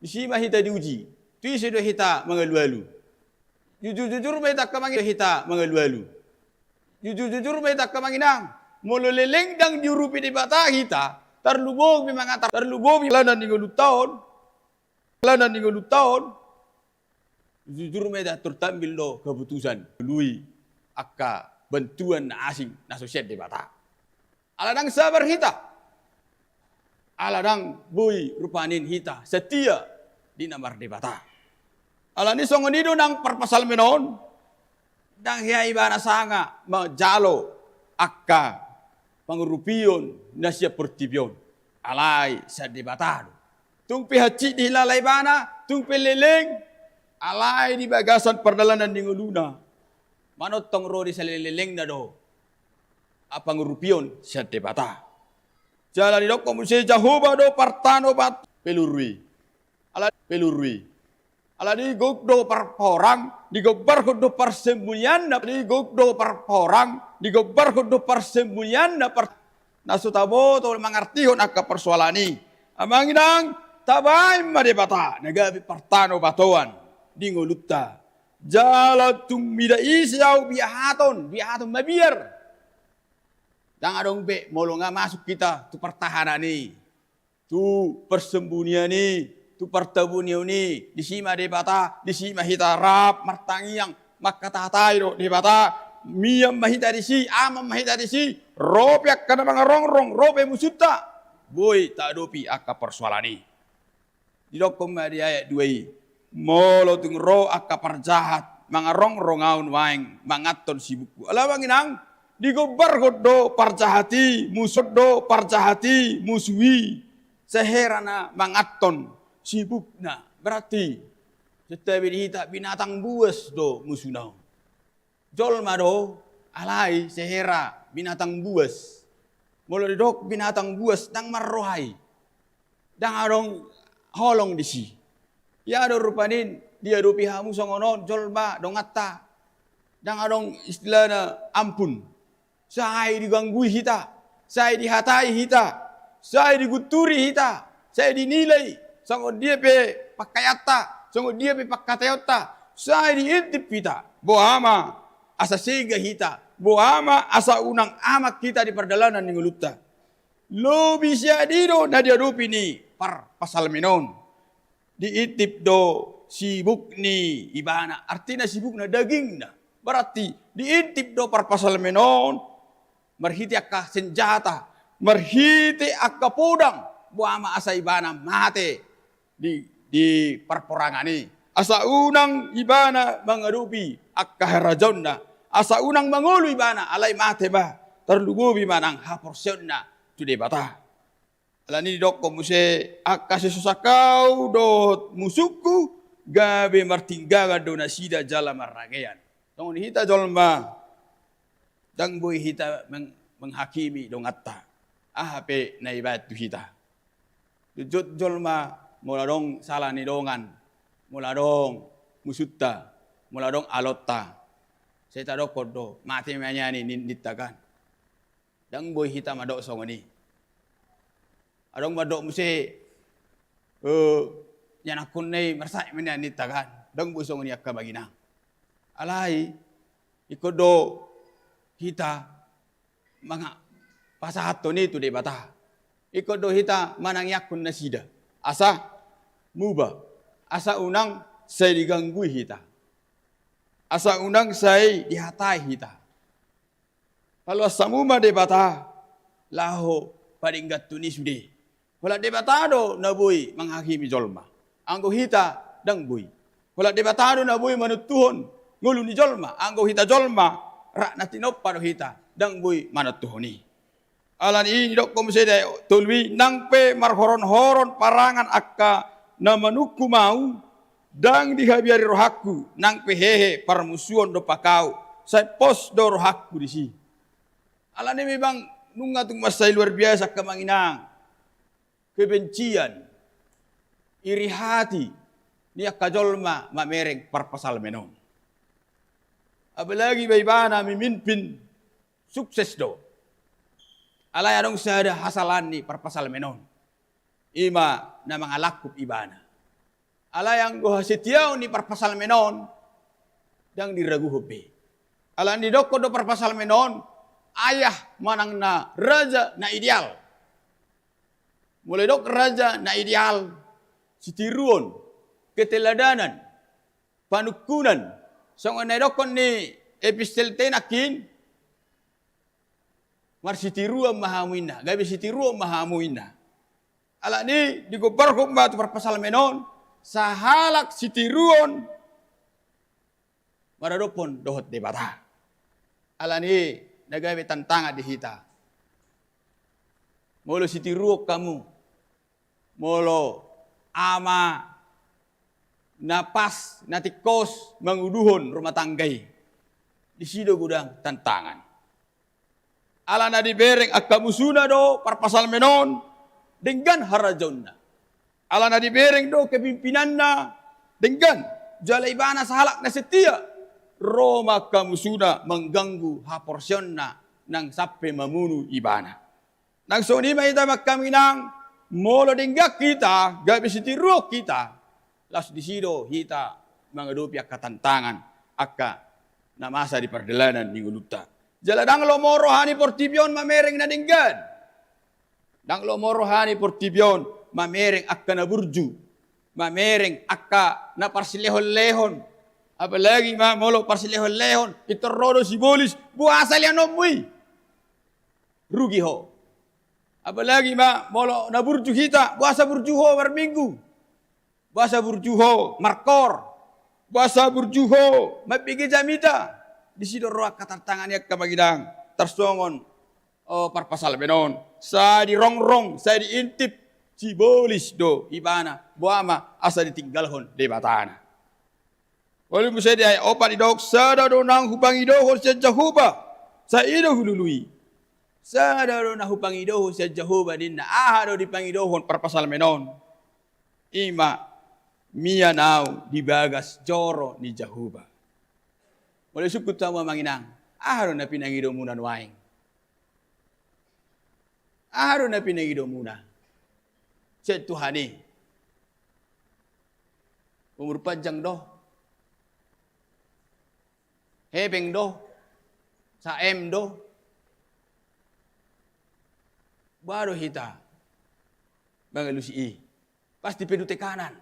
disi ma hita diuji. Tu ise do hita mangalualu? Jujur-jujur ma hita, angka amang inang, hita mangalualu. Jujur-jujur ma hita, angka amang inang. Molo leleng ndang diurupi Debata hita, tarlumobi mangata, tarlumobi pardalanan ni ngolunta on, pardalanan ni ngolunta on, jujur ma hita, tor taambil do keputusan, lui angka bantuan na asing na so sian Debata. Ala ndang sabar hita. Ala ndang boi rupani hita setia di na mardebata. Ala ni songon i do nang parpsalmen on, ndang hea ibana sanga manjalo angka pangurupion na sian portibi on. Alai sian Debata do. Tung pe hansit dihilala ibana, tung pe leleng, alai di bagasan pardalanan ni ngoluna, Manongtong ro di saleleng-lelengna do pangurupion sian Debata. Jala didokkon muse Jahowa do partano bat peluru i. Ala peluru i. Ala digok do parporang, digombarhon do parsembunyianna, digok do parporang, digombarhon do parsembunyianna, par-, na so taboto mangartihon angka parsoalan i. Amang inang, tabaen ma Debata na gabe partano batoan di ngolunta. Jala tung mida ise ahu biahaton, biahaton mabiar. Ndang adong be molo nga masuk hita tu partahanan i, tu parsembunyian i, tu partabunion i, disi ma Debata, disi ma hita rap martangiang, mangkatahatai do Debata, mian ma hita disi, aman ma hita disi, ro pe angka na mangarongrong, ro pe musunta, boi taadopi angka parsoalan i. Didokkon ma di ayat dua i, molo tung ro angka parjahat mangarongrong ahu nuaeng manganhon sibukku. Ala amang inang, digombarhon do parjahat i, musu do parjahat i, musu i. Sai hera na manganhon sibukna. Berarti, santabi di hita binatang buas do musuna on. Jolma do, alai sai hera binatang buas. Molo didok binatang buas, ndang marroha i. Ndang adong holong disi. Ia do rupani diadopi hamu songon on jolma donganta. Ndang adong istilahna ampun. Sai diganggui hita, sai dihatai hita, sai digunturi hita, sai dinilai songon dia pe pangkaianta, songon dia pe pangkataionta, sai diintip hita. Boha ma asa sega hita, boha ma asa unang aman hita di pardalanan ni ngolunta. Lobi sian i do na diadopi ni parpsalmen on. Diintip do sibuk ni ibana, artina sibukna, dagingna. Berarti diintip do parpsalmen on marhite angka senjata, marhite angka podang, boha ma asa ibana mate di, di parporangan i. Asa unang ibana mangadopi angka harajaonna, asa unang mangolu ibana, alai mate ma, tarlumobi ma nang haporseaonna tu Debata. Alani didokkon muse, angka sisosak ahu dohot musungku, gabe martinggangan do nasida jala marragean. Songon hita jolma, ndang boi hita meng-, menghakimi donganta. Aha pe na ibaen tu hita. Jotjot jolma, molo adong sala ni dongan, molo adong musunta, molo adong alonta. Sai tadokkon do, mate ma nian i nin-, ninta kan. Ndang boi hita mandok songon i. Adong mandok muse, eh, ianakhonna i marsak ma nian ninta kan. Ndang boi songon i angka amang inang. Alai, ingkon do hita manga-, pasahathon i tu Debata. Ingkon do hita manangianghon nasida. Asa muba, asa unang sai diganggui hita. Asa unang sai dihatai hita. Paloas hamu ma Debata, laho padengganhon i sude. Holan Debata do na boi manghakimi jolma. Anggo hita ndang boi. Holan Debata do na boi manontuhon ngolu ni jolma. Anggo hita jolma, rap na tinompa do hita, ndang boi manontuhon i. Alani i didokkon muse di ayat tolu i, nang pe marhoronhoron parangan angka na manungkun ahu, ndang dihabiari rohangku, nang pe hehe parmusuon dompak ahu, sai pos do rohangku disi. Alani memang nunga tung mansai luar biasa angka amang inang. Kebencian, iri hati ni angka jolma mamereng parpsalmen on. Apalagi ba ibana memimpin sukses do. Alai adong sada hasalaan ni parpsalmen on. I ma na mangalangkup ibana. Alai anggo hasetiaon ni parpsalmen on, ndang diraguhon be. Alani didokkon do parpsalmen on, ayah manang na raja na ideal. Molo didok raja na ideal, sitiruon, keteladanan, panungkunan, songon na didokkon ni epistel te nangkin, marsitiruon ma hamu inna, gabe sitiruon ma hamu inna. Alani digombarhon ma tu parpsalmen on, sahalak sitiruon maradophon dohot Debata. Alani na gabe tantangan di hita. Molo sitiruon hamu, molo ama na pas, na tingkos manguduhon rumah tangga i. Disi do godang tantangan. Ala na dibereng angka musuna do parpsalmen on denggan harajaonna. Ala na dibereng do kepimpinanna denggan, jala ibana sahalak na setia. Ro ma angka musuna mangganggu haporseaonna nang sampe mamunu ibana. Nang songon i ma hita, amang inang, molo denggan hita, gabe sitiruon hita, laos disi do hita mangadopi angka tantangan, angka na masa di pardalanan ni ngolunta. Jala ndang lomo roha ni portibi on mamereng na denggan. Ndang lomo roha ni portibi on mamereng angka na burju, mamereng angka na parsilehonlehon. Apalagi ma molo parsilehonlehon, pintor ro do sibolis, boasa lehononmu i? Rugi ho. Apalagi ma molo na burju hita, boasa burju ho marminggu, boasa burju ho markoor, boasa burju ho mambege jamita. Disi do ro angka tantangan i, angka amang inang, tarsongon, o, parpsalmen on. Sai dirongrong, sai diintip, sibolis do ibana, boa ma asa ditinggalhon Debatana. Molo muse di ayat opat didok, sada do naung hupangidohon sian Jahowa, sai i do hulului. Sada do na hupangidohon sian Jahowa ninna. Aha do dipangidohon parpsalmen on? I ma, mian ahu di bagas joro ni Jahowa. Molo disungkun tu hamu, amang inang, aha do na pinangidomuna nuaeng? Aha do na pinangidomuna sian Tuhan i? Umur panjang do? Hepeng do? Saem do? Boa do hita mangalusi i? Pasti penuh tekanan.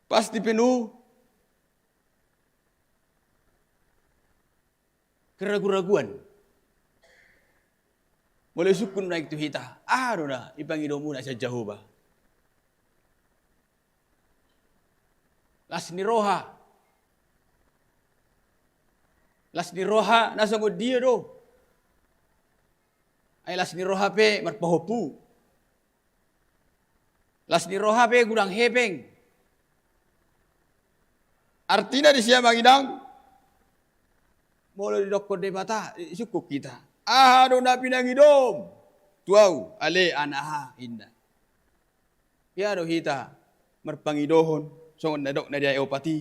Pasti penuh keragu-raguan. Molo disungkun nuaeng tu hita, aha do na dipangidomuna sian Jahowa? Las ni roha. Las ni roha na songon dia do? Ai las ni roha pe marpahompu. Las ni roha pe godang hepeng. Artina disi, amang inang, molo didokkon Debata, disungkun hita, aha do na pinangidom tu ahu, ale anaha, ninna. Hea do hita marpangidohon songon na didok na di ayat opat i.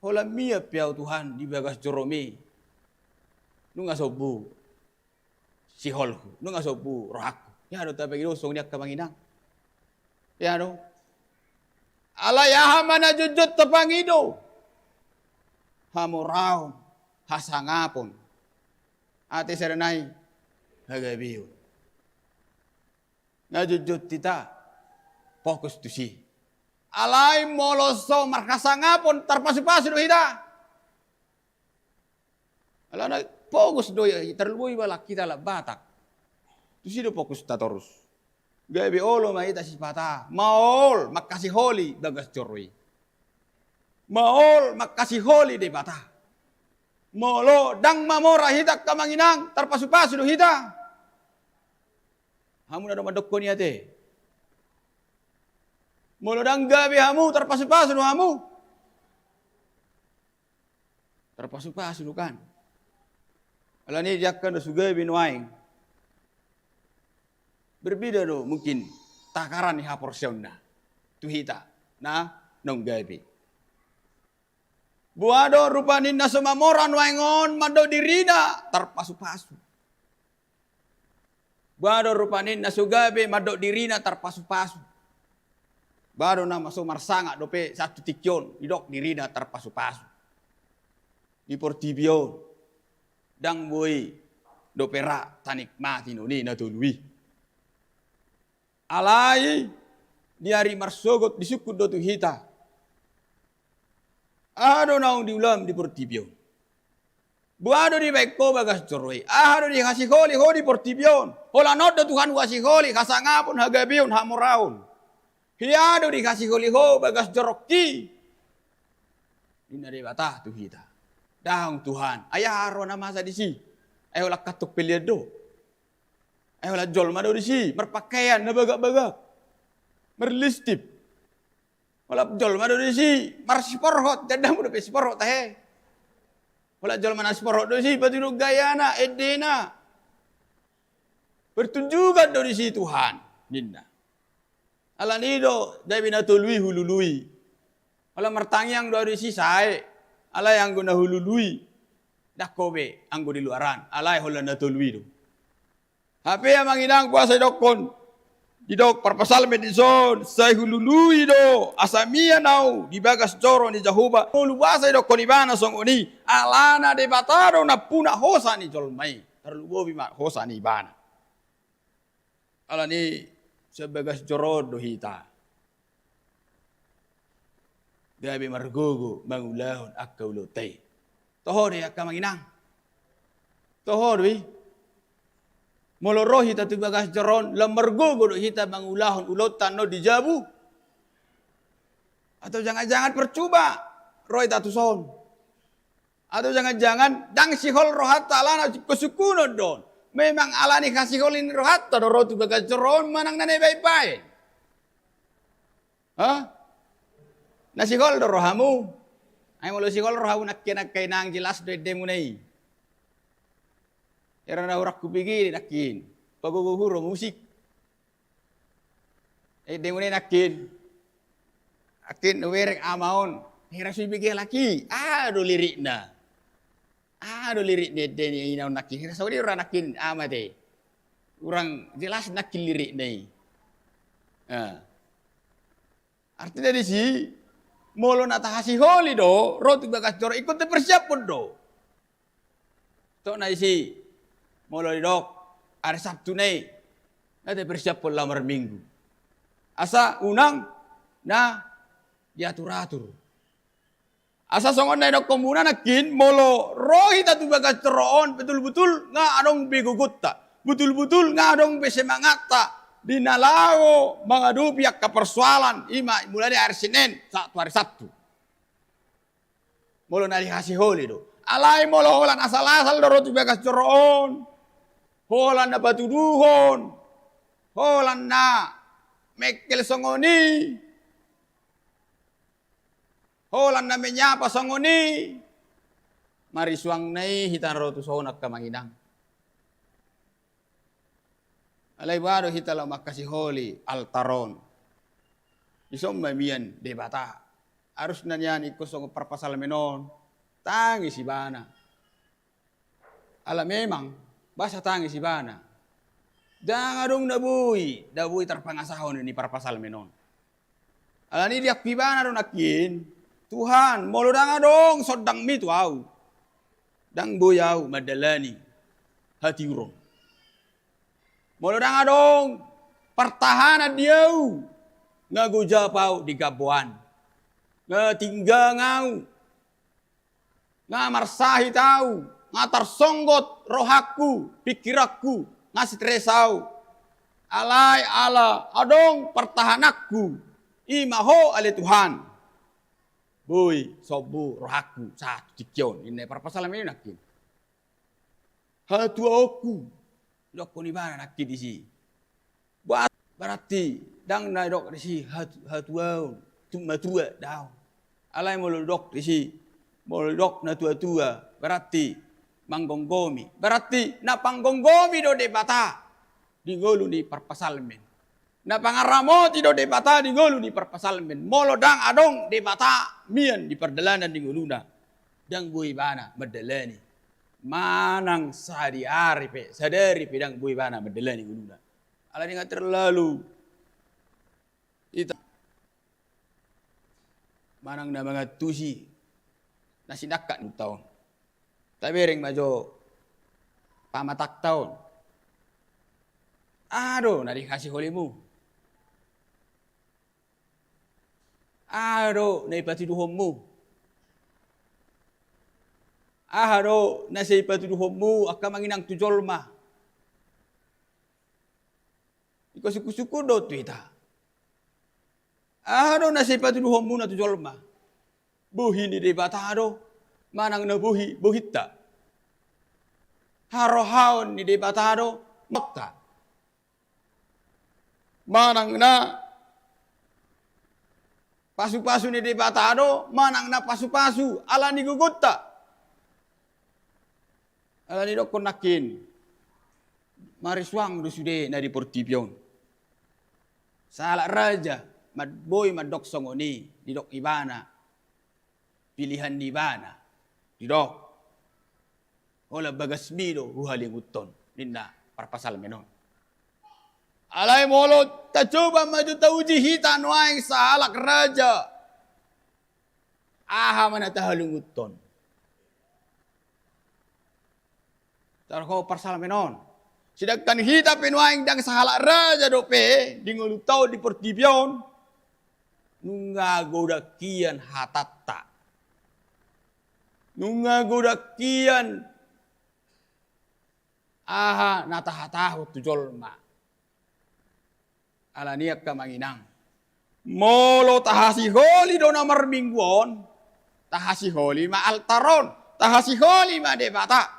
Holan mian pe ahu Tuhan di bagas jorom i, nunga sombu siholhu, nunga sombu rohangku. Hea do tapangido songon i, angka amang inang? Hea do? Alai aha ma na jotjot tapangido? Hamoraon, hasangapon. Ate sada nai, hagabeon. Na jotjot hita fokus tusi. Alai molo so marhasangapon, tarpasupasu do hita. Alana fokus do i, tarlumobi halak hita halak Batak. Tusi do fokusta torus. Gabe olo ma hita sipata maol mangkasiholi bagas joro i. Maol mangkasiholi Debata. Molo ndang mamora hita, angka amang inang, tarpasupasu do hita. Hamu na do mandokkon i ate? Molo ndang gabe hamu, tarpasupasu do hamu? Tarpasupasu do kan? Alani di angka na so gabe nuaeng, berbeda do mungkin takaran ni haporseaonna tu hita na naung gabe. Boa do rupani na so mamora nuaeng on mandok dirina tarpasupasu? Boa do rupani na so gabe mandok dirina tarpasupasu? Boa do na so marsangap dope sahat tu tingki on didok dirina tarpasupasu? Di portibi on ndang boi dope ra tanikmati noni na tolu i. Alai di ari marsogot disungkun do tu hita, aha do naung diulam di portibi on? Boa do dibaen ho bagas joro i? Aha do dihasiholi ho di portibi on? Holan on do Tuhan huasiholi hasangapon, hagabeon, hamoraon. Hea do dihasiholi ho bagas jorongki? Ninna Debata tu hita. Daong Tuhan, ai aha roha na masa disi? Ai holan kantong pelean do? Ai holan jolma do disi marpakaian na bagak-bagak, marlistip? Holan jolma do disi marsiporhot, tanda muna pe siporhot tahe. Holan jolma na siporhot do disi, patuduk gayana, endena. Pertunjukan do disi Tuhan, ninna. Alani do gabe na tolu i hulului. Holan martangiang do au disi sae, alai anggo na hulului, ndang ho be anggo di luaran, alai holan na tolu i do. Hape amang inang, boasa didokkon, didok parpsalmen dison, sai hulului do, asa mian au di bagas joro ni Jahowa. Molo boasa didokkon ibana songon i, alana Debata do nampuna hosa ni jolma i. Tarlumobi ma hosa ni ibana. Alani sian bagas joro on do hita gabe margogo mangulahon angka ulaonta i. Toho do i angka amang inang. Toho do i. Molo ro hita tu bagas joro on, lam margogo do hita mangulahon ulaonta annon di jabu. Atau jangan-jangan percuma ro hita tuson. Atau jangan-jangan ndang sihol rohanta alana sungkun-sungkunon do on. Memang alani hasiholi ni rohanta do ro tu bagas joro on manang na naeng baen-baen. Ha? Na sihol do rohamu. Ai molo sihol rohamu nangkin angka inang, jelas do endemuna i. Hira na hurang hubege nangkin. Pagogo hurang musik. Endemuna i nangkin. Nangkin hubereng ama on. Hira so hubege halak i. Aha do lirikna? Aha do lirik ni ende ni ina on nangkin? Hira songon i do ra nangkin ama te. Hurang jelas nangkin lirikna i. Nah. Artina disi, molo na tahasiholi do, ro tu bagas joro, ingkon tapersiaphon do. Tokna disi, molo didok ari Sabtu na i, na tapersiaphon laho marminggu. Asa unang na diatur-atur. Asa songon na nidokkonmuna nangkin, molo ro hita tu bagas joro on, betul-betul nga adong be gogonta. Betul-betul nga adong be semangatta di na laho mangadopi angka persoalan, i ma mulai ari Senin sahat tu ari Sabtu. Molo na dihasiholi do. Alai molo holan asal-asal do ro tu bagas joro on, holan na patuduhon, holan na mengkel songon i, holan na menyapa songon i, marisuangna i hita na ro tuson angka amang inang. Alai boha do hita laho manghasiholi altar on? Dison ma mian Debata. Harusna nian ingkon songon parpsalmen on, tangis ibana. Ala memang, boasa tangis ibana? Ndang adong na boi, na boi tarpangasahon ni parpsalmen on. Alani diakui ibana do nangkin, Tuhan, molo ndang adong sondangmi tu au, ndang boi au mandalani hatiuron. Molo ndang adong partahanan di au, nga gojap au di gamboan, nga tinggang au, nga marsahit au, nga tarsonggot rohangku, pingkiranku, nga stres au. Alai ala adong partahananku, i ma Ho ale Tuhan. Boi sombu rohangku sahat tu tingki on, ninna i parpsalmen i nangkin. Hatuaonku, didokkon ibana nangkin disi. Ba-, berarti ndang na didok disi hatu-, hatuaon, tu matua, daong. Alai molo didok disi, molo didok natuatua, berarti manggomgomi. Berarti na panggomgomi do Debata di ngolu ni parpsalmen. Na pangaramoti do Debata di ngolu ni parpsalmen. Molo ndang adong Debata mian di pardalanan ni ngoluna, ndang boi ibana mandalani. Manang sahali ari pe, sadari pe ndang boi ibana mandalani ngoluna. Alani nga terlalu ita manang na mangantusi na sinangkap ni taon. Tabereng ma jo pamatangta on. Aha do na dihasiholimu? Aha do na ipatuduhonmu? Aha do na sai ipatuduhonmu angka amang inang tu jolma? Ingkon sungkun-sungkun do tu hita. Aha do na sai patuduhonmuna tu jolma? Bohi ni Debata do manang na bohi bohinta? Harohaon ni Debata do mauta? Manang na Pasu-pasu ni Debata do manang na pasu-pasu ala ni gogonta. Ala ni dokkon nangkin, marisuang do sude na di portibi on. Sahalak raja ma-, boi mandok songon i, didok ibana, pilihan ni ibana, didok, holan bagasmi do huhalinguthon, ninna parpsalmen on. Alai molo tacoba ma jo tauji hita nuaeng sahalak raja, aha ma na tahalinguthon? Tadokkon parpsalmen on. Sedangkan hita pe nuaeng ndang sahalak raja dope di ngolunta on di portibi on, nunga godang hian hatanta. Nunga godang hian aha na tahatahon tu jolma. Ala ni i angka amang inang, molo tahasiholi do na marminggu on, tahasiholi ma altar on, tahasiholi ma Debata.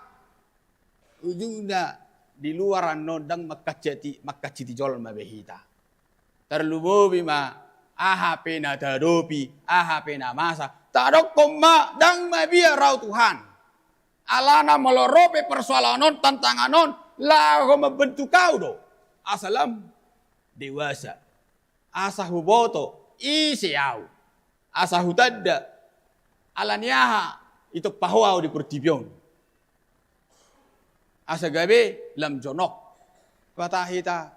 Ujungna di luar annon ndang mangkansiti, mangkansiti jolma be hita. Tarlumobi ma aha pe na tahadopi, aha pe na masa, tadokkon ma ndang mabiar au Tuhan. Alana molo ro pe persoalan on, tantangan on, laho mambantuk au do. Asa lam dewasa. Asa huboto ise au. Asa hutanda ala ni aha ditompa Ho au di portibi on. Asa gabe lam jonok. Bata hita,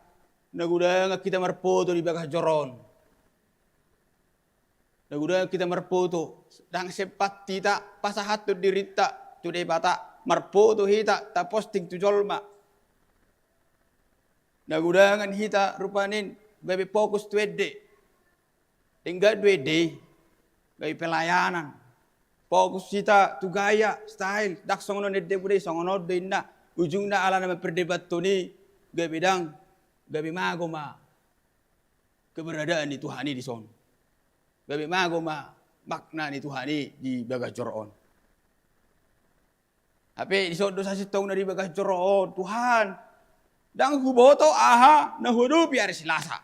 na godangan hita marfoto di bagas joro on. Na godangan hita marfoto, ndang sempat hita pasahathon dirinta tu Debata, marfoto hita taposting tu jolma. Na godangan hita rupani gabe fokus tu ende. Denggan do ende i, gabe pelayanan. Fokus hita tu gaya, style, ndang songon on endemu do i, songon on do inna. Ujungna ala na mamperdebathon i, gabe ndang, gabe mago ma keberadaan ni Tuhan i dison. Gabe mago ma makna ni Tuhan i di bagas joro on. Hape dison do sasintongna di bagas joro on, Tuhan, ndang huboto aha na huadopi ari Selasa.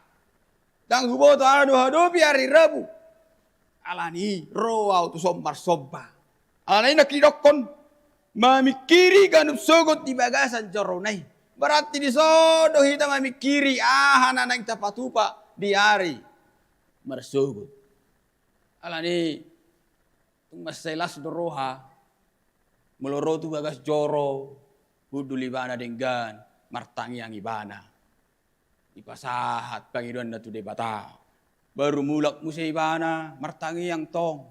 Ndang huboto aha na huadopi ari Rabu. Ala ni i ro au tuson marsomba. Ala ni i na hudokkon, mamingkiri ganup sogot di bagasan jorona i. Berarti dison do hita mamingkiri aha na naeng tapatupa di ari marsogot. Ala ni i tung mansai las do roha molo ro tu bagas joro, hundul ibana denggan, martangiang ibana. Dipasahat pangidoanna tu Debata. Baru mulak muse ibana martangiang tong.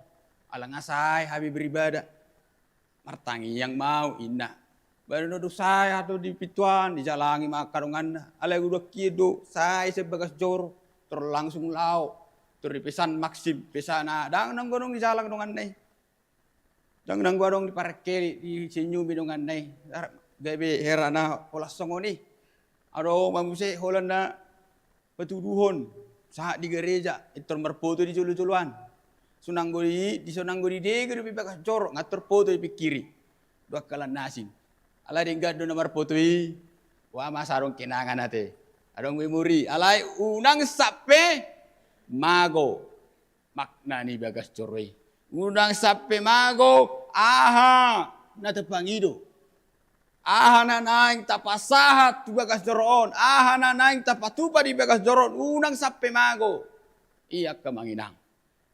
Ala nga sae hami beribadah. Martangiang ma au inna. Baru na dung sae hatop di pintoan, dijalangi ma angka donganna. Alai godang hian do, sae sian bagas joro, tor langsung laho. Tor dipesan Maxim, pesan na ndang nanggo adong dijalang donganna i. Ndang nanggo adong diparengkeli, disenyumi donganna i. Gabe hera na holan songon i. Adong ma muse holan na patuduhon sahat di gareja, pintor marfoto di jolo-joloan. So nanggo di, di so nanggo didege dope bagas joro, nga tor foto dipingkiri. Dua kalan na asing. Alai denggan do na marfoto i, boha ma asa adong kenangan ate. Adong memori, alai unang sampe mago makna ni bagas joro i. Unang sampe mago aha na tapangido. Aha na naeng tapasahat tu bagas joro on, aha na naeng tapatupa di bagas joro on, unang sampe mago. I angka amang inang.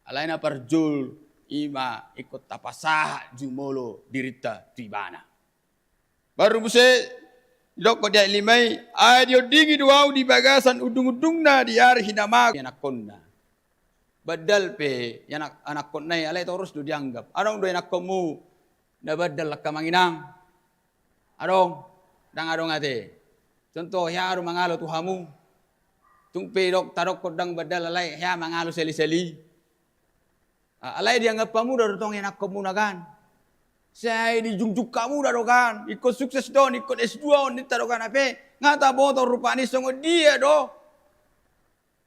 Alai na parjolo i ma ingkon tapasahat jumolo dirinta tu ibana. Baru muse didokkon di ayat lima i, ai diondingi do au di bagasan undung-undungna di ari hinamago ianakkonna. Bandal pe ianak-, anakkonna i, alai torus do dianggap. Adong do ianakkonmu na bandal angka amang inang? Adong, ndang adong ate. Contoh, hea do mangalo tu hamu. Tung pe dok, tadokkon ndang bandal alai hea mangalo sali-sali. A-, alai dianggap hamu do tong ianakkonmuna kan. Sai dijungjung hamu do kan. Ingkon sukses do on, ingkon S dua on, ninta do kan, hape nga taboto rupani songon dia do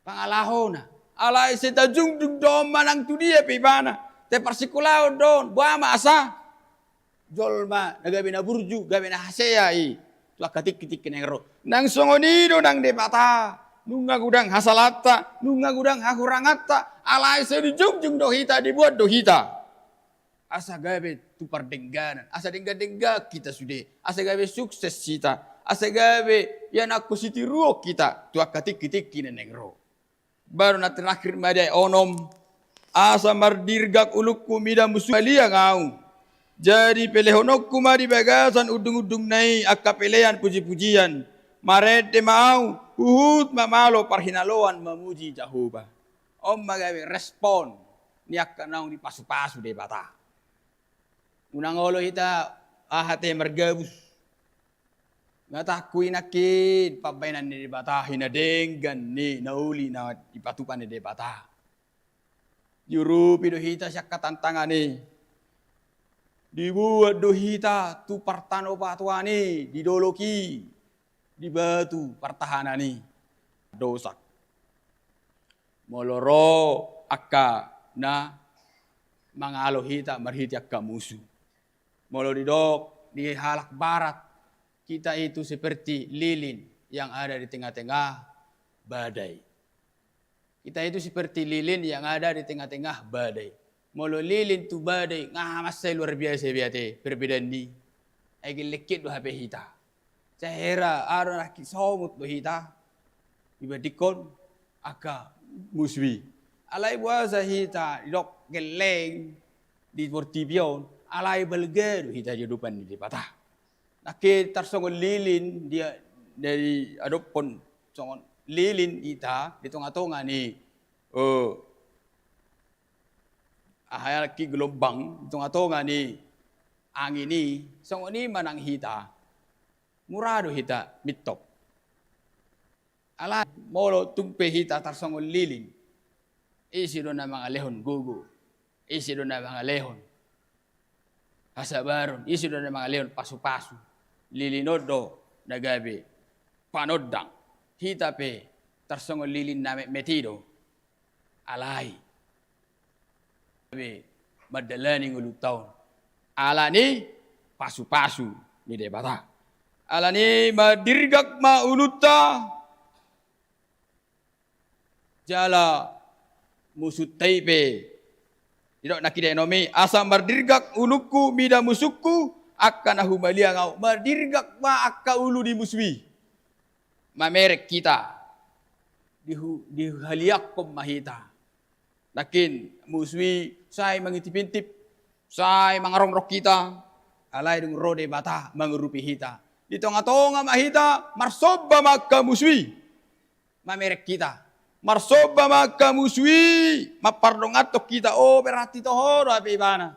pangalahona. Alai sai tajungjung do on manang tu dia pe ibana. Taparsingkolahon do on, boha ma asa jolma na gabe na burju, gabe na hasea i tu angka tingki-tingki naeng ro. Nang songon i do nang Debata. Nunga godang hasalanta, nunga godang hahuranganta, alai sai dijungjung do hita, dibuat do hita. Asa gabe tu pardengganan, asa denggan-denggan hita sude, asa gabe sukses hita, asa gabe ianakhon sitiruon hita tu angka tingki-tingki na naeng ro. Baru na terakhir ma di ayat onom, asa mardirgak ulungku mida musu maliang ahu. Jadi pelehononku ma di bagasan undung-undungna i angka pelean puji-pujian. Marende ma ahu, huhut mamalo parhinaloan mamuji Jahowa. On ma gabe respon ni angka naung dipasu-pasu Debata. Unang olo hita aha te margabus. Nga takkui nangkin pambahenan ni Debata, hinadenggan ni na uli na dipatupa ni Debata. Diurupi do hita sian angka tantangan i. Dibuat do hita tu partanobatoan i, di dolok i, di batu partahanan i. Dosak. Molo ro angka na mangalo hita marhite angka musu. Molo didok di halak barat, kita itu seperti lilin yang ada di tengah-tengah badai. Kita itu seperti lilin yang ada di tengah-tengah badai. Molo lilin tu badai, nga mansai luar biasa be ate perbedaan ni. Ai gellengkit do hape hita. Sahera aro nangkin somut do hita. Dibandingkon angka musu i. Alai boasa hita didok gelleng di portibi on, alai balga do hita di adopan ni Debata. Nangkin tarsongon lilin dia, dari adophon songon lilin hita di tonga-tonga ni, eh, aha nangkin gelombang, di tonga-tonga ni angin i, songon i ma nang hita. Mura do hita mintop. Alai molo tung pe hita tarsongon lilin, ise do na mangalehon gogo, ise do na mangalehon hasabaron, ise do na mangalehon pasu-pasu. Lilin on do na gabe panondang. Hita pe tarsongon lilin na metmet i do. Alai be mandalani ngolunta on ala ni pasu-pasu ni Debata. Ala ni i mardirgak ma ulunta. Jala musunta i pe. Didok nangkin di ayat onom i, asa mardirgak ulungku mida musungku, angka na humaliang ahu. Mardirgak ma angka ulu ni musu i. Mamereng hita. Dihu-, dihaliangkon ma hita. Nangkin musu i sai mangintip-intip, sai mangarongrong hita, alai dung ro Debata mangurupi hita. Di tonga-tonga ma hita, marsomba ma angka musu i. Mamereng hita. Marsomba ma angka musu i, mampardonganhon hita, o, berarti toho do hape ibana.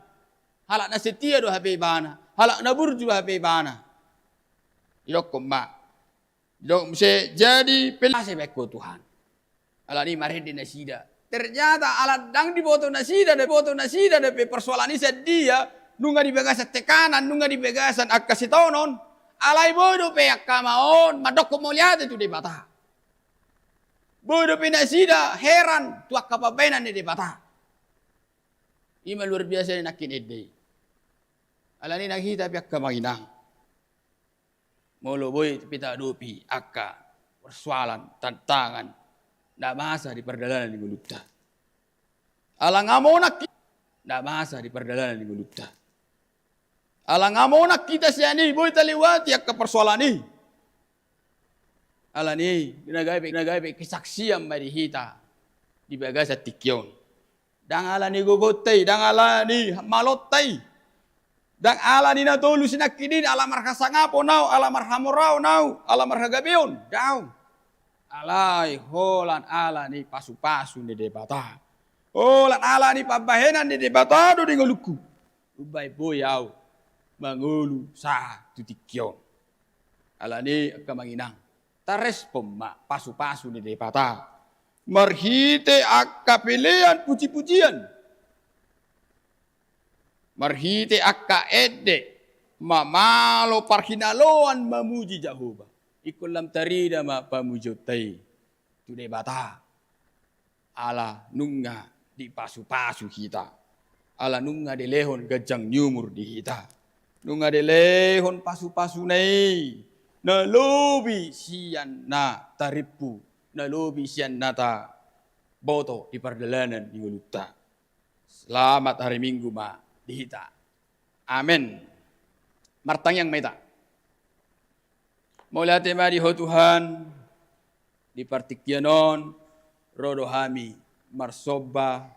Halak na setia do hape ibana. Halak na burju do hape ibana. Didokkon ma. Didok muse, jadi pel-, asa baen ho Tuhan. Ala ni i marende nasida. Ternyata ala ndang diboto nasida, diboto nasida dope persoalan i sian dia, nunga di bagasan tekanan, nunga di bagasan angka sitaonon. Alai boi dope angka ama on mandokkon mauliate tu Debata. Boi dope nasida heran tu angka pambahenan ni Debata. I ma luar biasa ni nangkin ende i. Ala ni i nang hita pe angka amang inang. Molo boi pe tahadopi angka persoalan, tantangan, na masa di pardalanan ni ngolunta. Ala nga monang hita, na masa di pardalanan ni ngolunta. Ala nga monang hita sian i, boi talewati angka persoalan i. Ala ni i, na gabe, na gabe kesaksian ma di hita di bagasan tingki on. Ndang ala ni gogonta i, ndang ala ni malonta i. Ndang ala ni na tolu sinangkin i, ala marhasangapon ahu, ala marhamoraon ahu, ala marhagabeon, daong. Alai holan ala ni pasu-pasu ni Debata. Holan ala ni pambahenan ni Debata do di ngolungku. Umbahen boi ahu mangolu sahat tu tingki on. Ala ni i angka amang inang, tarespon ma pasu-pasu ni Debata. Marhite angka pelean puji-pujian. Marhite angka ende mamalo parhinaloan mamuji Jahowa. Ingkon lam tarida ma pamujionta i tu Debata. Ala nunga dipasu-pasu hita. Ala nunga dilehon ganjang ni umur di hita. Nunga dilehon pasu-pasuna i na lobi sian na tarimpu na lobi sian na taboto di pardalanan ni ngolunta. Selamat hari Minggu ma di hita. Amen. Martangiang ma hita. Mauliate ma di Ho Tuhan, di partingkian on ro do hami marsomba,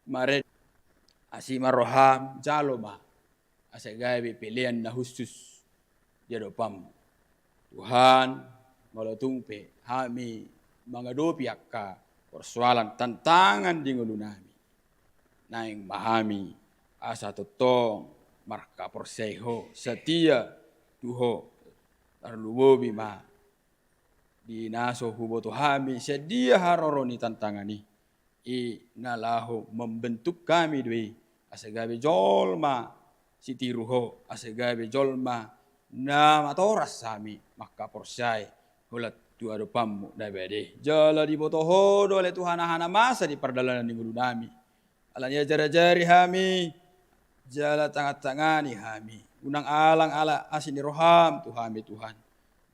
marende. Asi ma roham, jalo ma asa gabe pelean na hushus di adopanmu. Tuhan, molo tung pe hami mangadopi angka persoalan, tantangan di ngolunami, naeng ma hami asa tongtong marhaporseai Ho, setia tu Ho. Tarlumobi ma di na so huboto hami sian dia haroro ni tantangan i, i na laho membentuk hami do i, asa gabe jolma sitiru Ho, asa gabe jolma na matoras hami manghaporseai holan tu adopanmu na badia i. Jala diboto Ho do ale Tuhan aha na masa di pardalanan ni ngolunami. Alani i ajarajari hami, jala tangatangani hami. Unang alang ala asi ni roham tu hami Tuhan.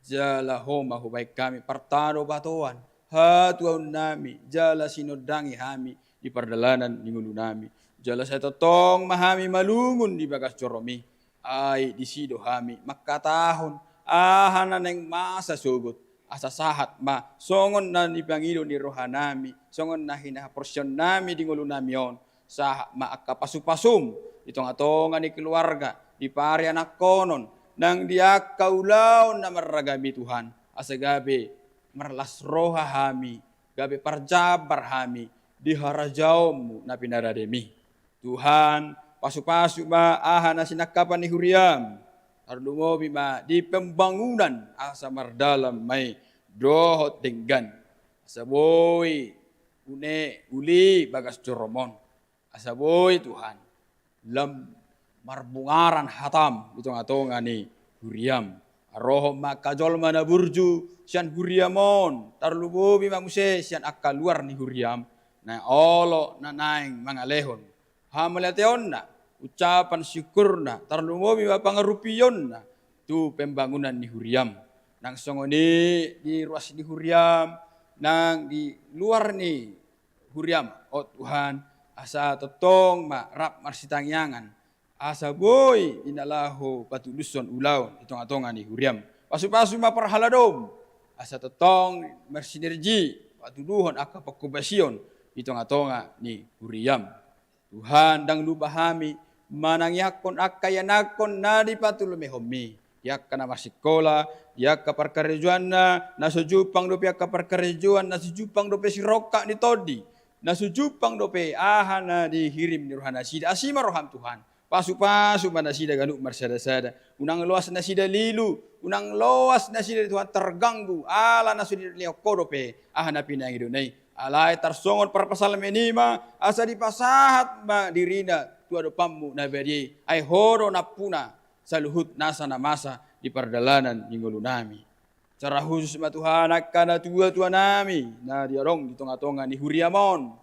Jala Ho ma hubahen hami partanobatoan, hatuaonnami, jala sinondangi hami di pardalanan ni ngolunami. Jala sai tongtong ma hami malungun di bagas joromi. Ai disi do hami mangkatahon aha na naeng masa sogot, asa sahat ma songon na nipangido ni rohanami, songon na hinaporseaonnami di ngolunami on, sahat ma angka pasupasum di tongatonga ni keluarga, di parianakhonon, nang di angka ulaon na marragam i Tuhan, asa gabe marlas roha hami, gabe parjambar hami di harajaonmu na pinarademi. Tuhan, pasupasu ma aha na sinangkapan ni huriam, tarlumobi ma di pembangunan asa mardalan ma i dohot denggan, asa boi une uli bagas jorom on, asa boi Tuhan lam marbungaran hatam di tongatonga ni huriam. Rohom ma angka jolma na burju sian huriam on, tarlumobi ma muse sian angka luar ni huriam, na olo na naeng mangalehon hamauliateonna, ucapan syukurna, tarlumobi ma pangarupionna tu pembangunan ni huriam. Nang songon i di ruas ni huriam, nang di luar ni huriam, o Tuhan, asa tongtong ma rap marsitangiangan, asa boi i na laho patulushon ulaon di tongatonga ni huriam. Pasupasu ma parhaladom, asa tongtong marsinergi patuduhon angka panghobasion di tongatonga ni huriam. Tuhan, ndang lupa hami manangiangkon angka ianakhon na dipatulumehonmi, di angka na marsikola, di angka parkarejoanna, na so jumpang dope angka parkarejoan, na so jumpang dope sirongkap ni tondi, na so jumpang dope aha na dihirim ni rohanasida. Asi ma roham Tuhan, pasupasu ma nasida ganup marsadasada. Unang loas nasida lilu, unang loas nasida Tuhan terganggu ala na so dilehon Ho dope aha na pinangidona i. Alai tarsongon parpsalmen i ma, asa dipasahat ma dirina tu adopanmu na badia i, ai Ho do nampuna saluhut nasa na masa di pardalanan ni ngolunami. Secara khusus ma Tuhan angka natuatuanami na adong di tongatonga ni huriam on.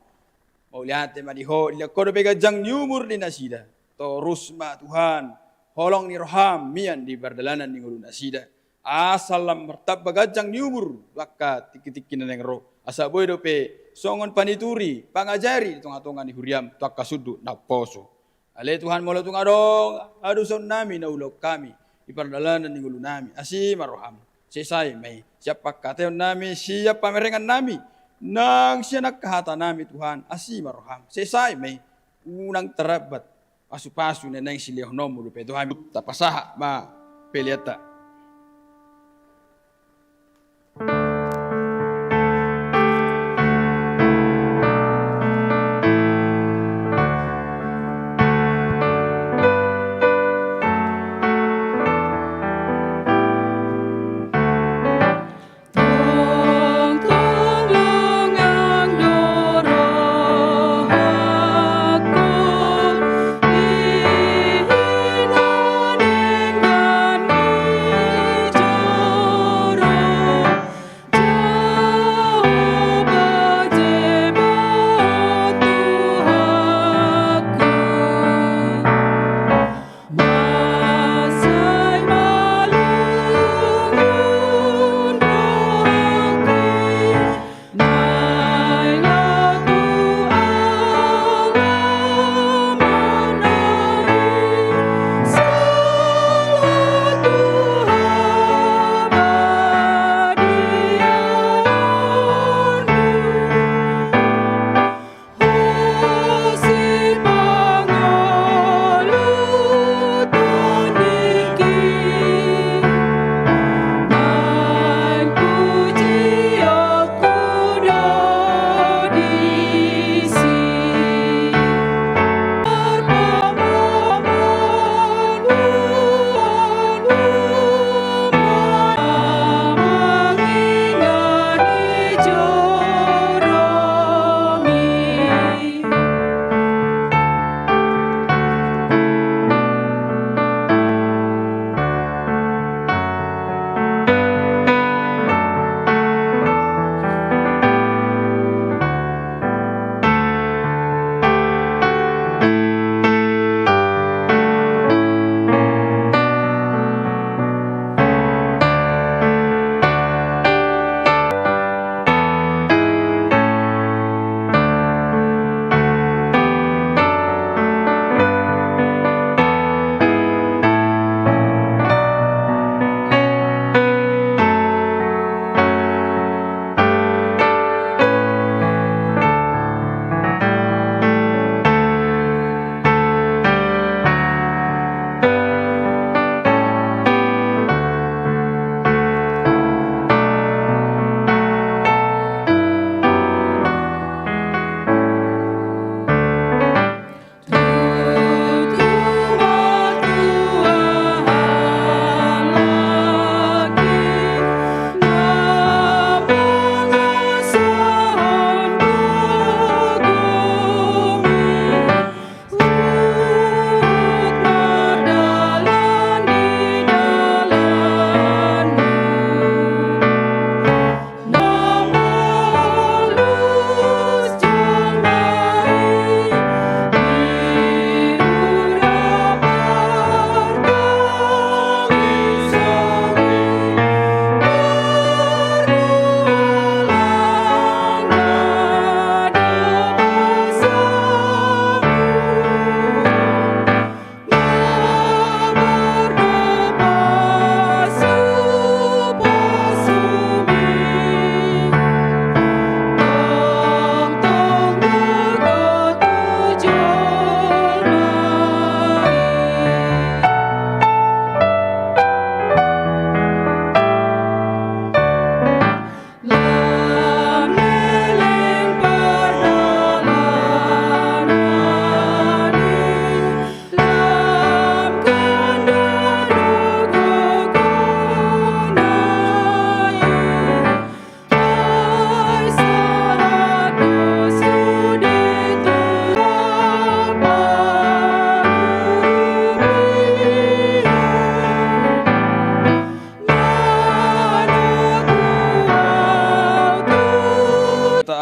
Mauliate ma di Ho, dilehon Ho dope ganjang ni umur di nasida. Torus ma Tuhan holong ni roham mian di pardalanan ni ngolunasida, asa lam martamba ganjang ni umur tu angka tingkitingki na naeng ro, asa boi dope songon panituri pangajari di tongatonga ni huriam tu angka sundut na umposo. Ale Tuhan, molo tung adong hadosaonnami na ulaon hami di pardalanan ni ngolunami, asi ma roham, sesai ma i. Sian pangkataonnami, sian pamerengannami, nang sian angka hatanami Tuhan, asi ma roham, sesai ma i. Unang tarambat pasupasu na naeng silehononmu dope tu hami. Tapasahat ma peleanta.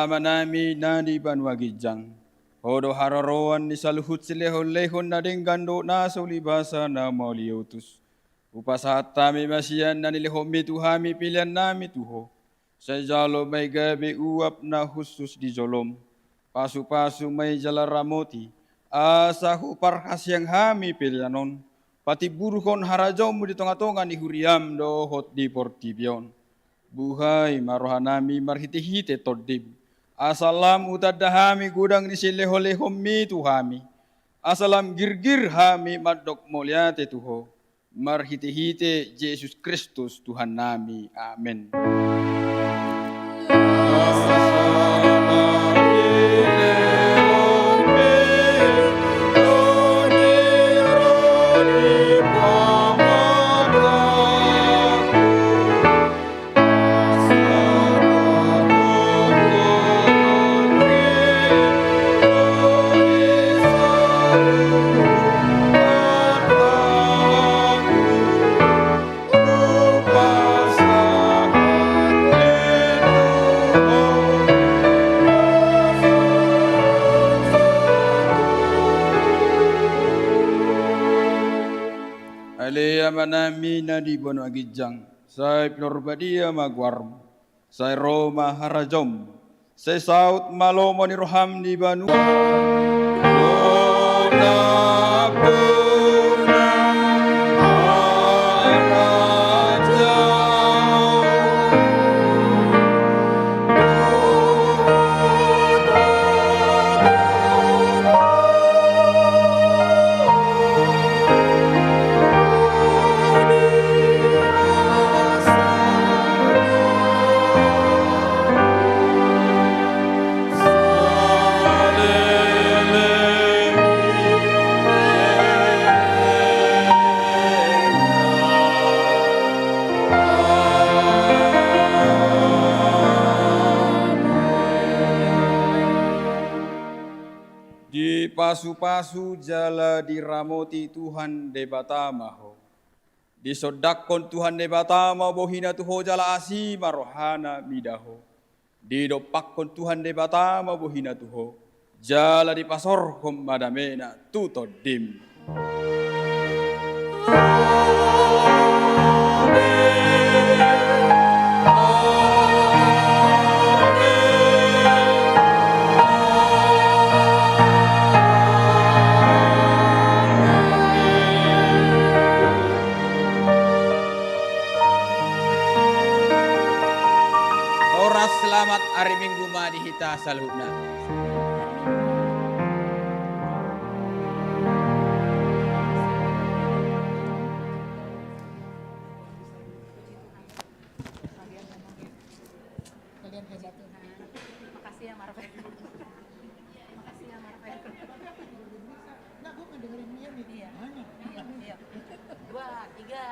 Amanami na di banua ginjang, Ho do haroroan ni saluhut silehonlehon na denggan dohot na so ulibasa na mauliutus. Hupasahat hami ma sian na nilehonmi tu hami pelean nami tu Ho. Sai jalo ma i gabe uap na hushus di jolom. Pasupasu ma i jala ramoti, asa huparhaseang hami pelean on patimburhon harajaonmu di tongatonga ni huriam dohot di portibi on. Buhai ma rohanami marhitehite Tondim, asa lam hutanda hami godang ni silehonlehonmi tu hami, asa lam girgir hami mandok mauliate tu Ho. Marhitehite Jesus Kristus Tuhannami. Amen. Ale Amanami na di banua ginjang, sai pinarbadia ma goarmu. Sai ro ma harajaonmu. Sai saut ma lomo ni roham di banua. Dipasupasu jala diramoti Tuhan Debata ma ho. Disondangkon Tuhan Debata ma bohina tu ho jala asi ma rohana mida ho. Didompakkon Tuhan Debata ma bohina tu ho, jala dipasaorhon ma damena tu tondim. Horas, selamat ari Minggu ma di hita saluhutna. Kalian hebat. Makasih ya, Marvel. Makasih ya, Marvel. Nah, gua ngedengerin dia nih. Iya. Banyak. Iya, iya. Dua, tiga.